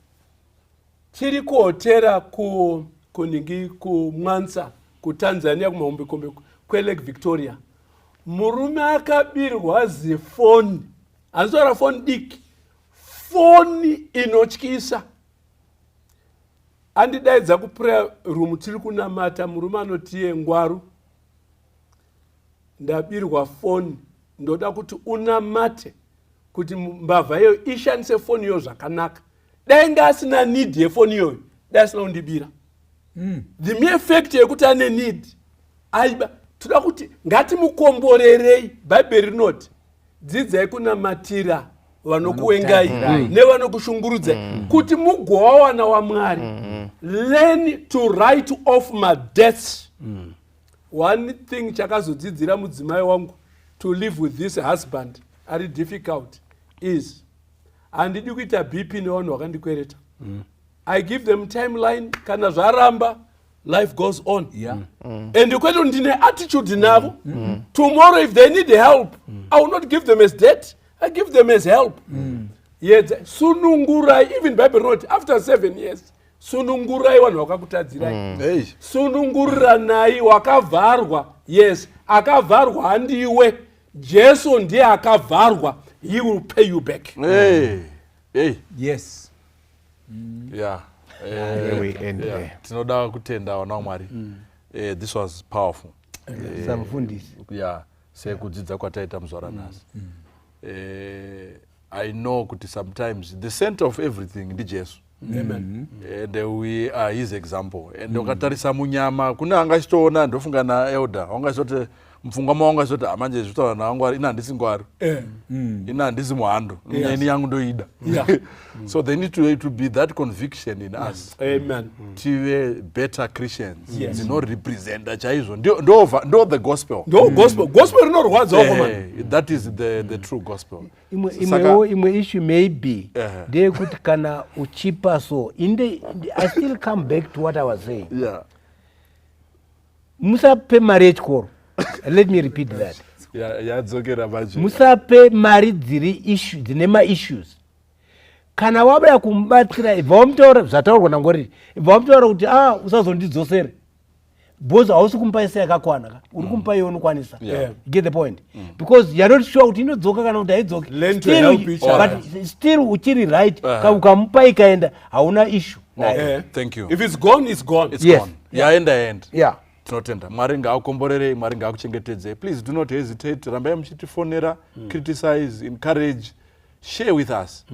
tiri kuhotera kuningi, kuMwanza, kuTanzania, kumahombekombe kwelake Victoria. Murume akabirwa zifoni, handitaura foni diki, foni inotyisa. Andidaidza kuprayer room, tiri kunamata. Murume anotiye, "Ngwaru, ndabirwa foni, ndoda kuti unamate kuti mbavha iyoyo ishandise foni iyoyo zvakanaka." Dai nga asina need yefoni iyoyo, dai asina kundibira. The mere fact yekuti ane need, aiba. Toda kuti ngatimukomborerei. Bhaibheri rinoti dzidzai kunamatira vanokuvengai nevanokushungurudzai kuti mugowawana waMwari. Learn to write off madebts. One thing chakazodzidzira mudzimai wangu to live with this husband ari difficult is handidi kuita BP nevanhu vakandikwereta. I give them timeline. Kana zvaramba, life goes on. And kwete ndine attitude navo. Tomorrow if they need help, I will not give them as debt, I give them as help. Yedza, sunungurai. Even Bible rinoti after 7 years sunungurai vanhu vakakutadzirai. Hey. Sununguriranai wakavharwa. Yes, akavharwa handiwe. Jesu ndiye akavharwa. He will pay you back. Hey. Hey. Yes. Yeah. Here we end Yeah. there. Tinoda kutenda vana vaMwari. This was powerful. Samufundisi. Yeah, sekudzidza kwataita muzuva ranhasi. I know kuti sometimes the center of everything ndiJesu. Amen. And we are his example. And ukatarisa munyama kune angachitoona, ndofunga naelder wangachitoti mupfungwa mavo wangachitoti manje zvitaura naangwari, ina handisi ngwari, ina handisi muhando, ini yangu ndoida. So there need to be that conviction in us. Amen. Tive better Christians Yes. dzinorepresenta chaizvo. Ndo the gospel. Ndo gospel. Gospel rinorwadza wako man. That is the true gospel. Imwewo imwe issue maybe ndeyekuti kana uchipa so I still come back to what I was saying. Musape mari yechikoro. Let me repeat that. Yadzokera manje. Musape mari dziri issue, dzine ma-issues. Kana wabaya kumubatsira, ibva wamutaura zvataurwa naNgoriri, ibva wamutaura kuti usazondidzosere, because hausi kumupa ese yakakwana ka, uri kumupa iwe unokwanisa. You get the point? Because you're not sure kuti inodzoka kana kuti haidzoki. Learn to Still help each other. But still uchiri right. Ukamupa ikaenda, hauna issue nayo. Thank you. If it's gone, it's gone. It's Yes. gone. Yaenda, yaenda. Tinotenda. Mwari ngaakukomborerei, Mwari ngaakuchengetedzei. Please do not hesitate. Rambai muchitifonera, criticize, encourage, share with us.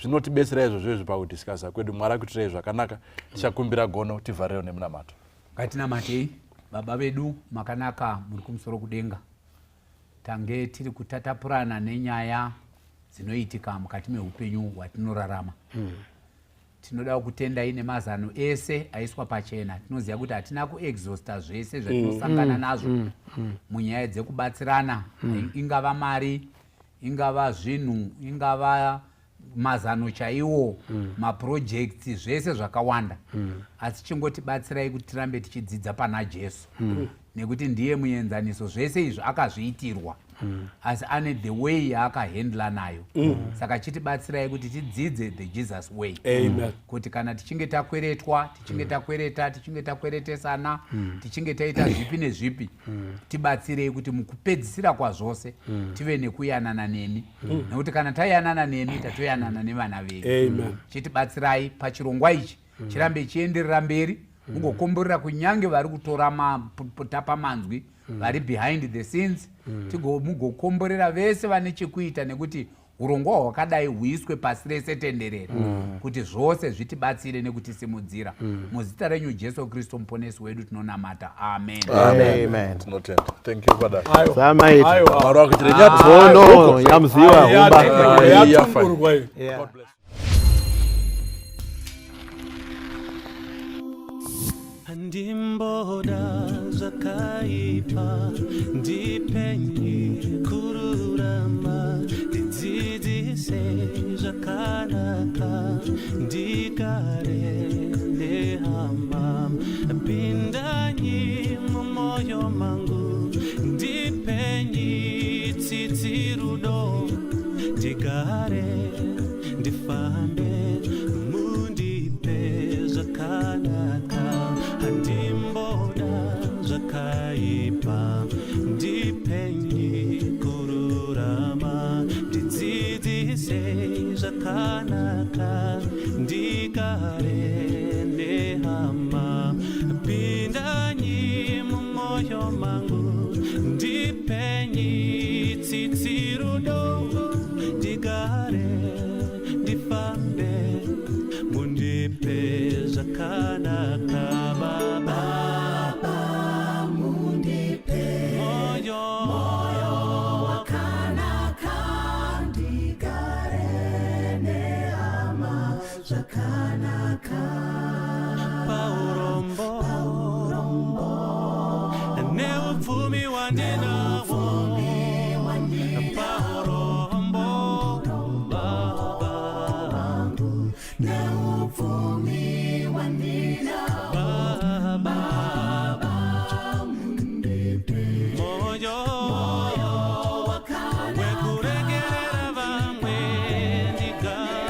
Zvinotibetsera izvozvo izvi pakudiscussa kwedu. Mwari akuitirei zvakanaka. Tichakumbira gono tivharewo nemunamato. Ngatinamatei. Baba vedu makanaka muri kumusoro kudenga. Tange tiri kutatapurana nenyaya dzinoitika mukati meupenyu hwatinorarama. Tinoda kutendai nemazano ese aiswa pachena. Tinoziva kuti hatina kuexhausta zvese zvatinosangana nazvo munyaya dzekubatsirana. Ingava mari, ingava zvinhu, ingava mazano chaiwo, maprojects, zvese zvakawanda. Asi chingotibatsirai kuti tirambe tichidzidza pana Jesu, nekuti ndiye muenzaniso. Zvese izvi akazviitirwa, asi ane the way yaakahandla nayo. Saka chitibatsirai kuti tidzidze the Jesus way. Amen. Kuti kana tichinge takweretwa, tichinge takwereta, tichinge takweretesana, tichinge taita zvipi nezvipi, tibatsirei kuti mukupedzisira kwazvose tive nekuyanana nemi, nekuti kana tayanana nemi, tatoyanana nevana vedu. Amen. Chitibatsirai pachirongwa ichi chirambe chienderera mberi, mugokomborera kunyange vari kutora tapa manzwi, vari behind the scenes, mugokomborera vese vane chekuita nekuti urongwa hwakadai huiswe pasi rese tenderere, kuti zvose zvitibatsire nekutisimudzira. Muzita renyu Jesu Kristu muponesi wedu tinonamata, amen. Amen. Tinotenda. Thank you, Father. Aiwa. Samaita. Aiwa. Mwari wakuitire nyati. Gono yamziwa humba. Yatumburwa iyo. God bless. Handimboda zvakaipa, ndipenyi kururama, ndidzidzise zvakanaka, ndigare nehama. Pindanyi mumwoyo mangu, ndipenyi tsitsi rudo, ndigare ndifambe, mundipe zvakanaka. Handimboda zvakaipa, ndipenyi kururama, ndidzidzise zvakanaka, ndigare nehama. Pindanyi mumwoyo mangu, ndipenyi tsitsi rudo, ndigare ndifambe, mundipe zvakanaka. Baba, moyo wakanaka, ndigare nehama zvakanaka. Paurombo neupfumi wandinawo, paurombo, Baba, neupfumi wandinawo, Baba, moyo wekuregerera vamwe, ndigare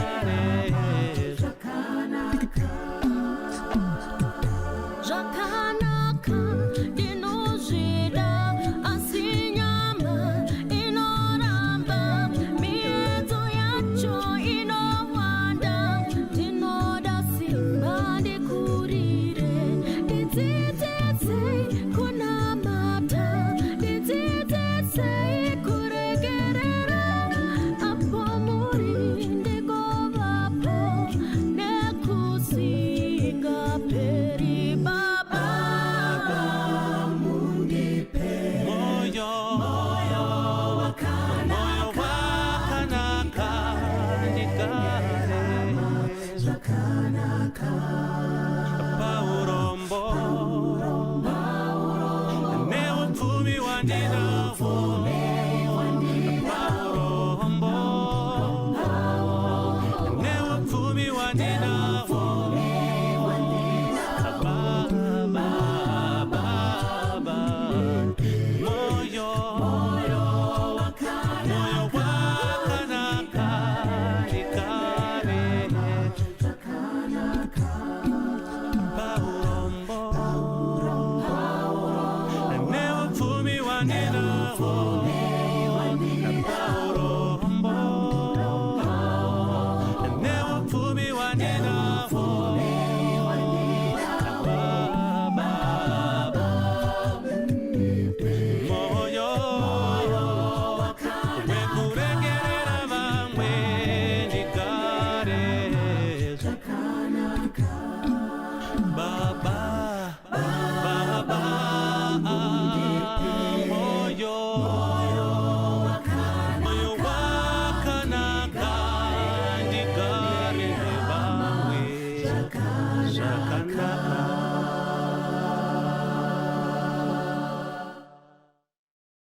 Zvakanaka.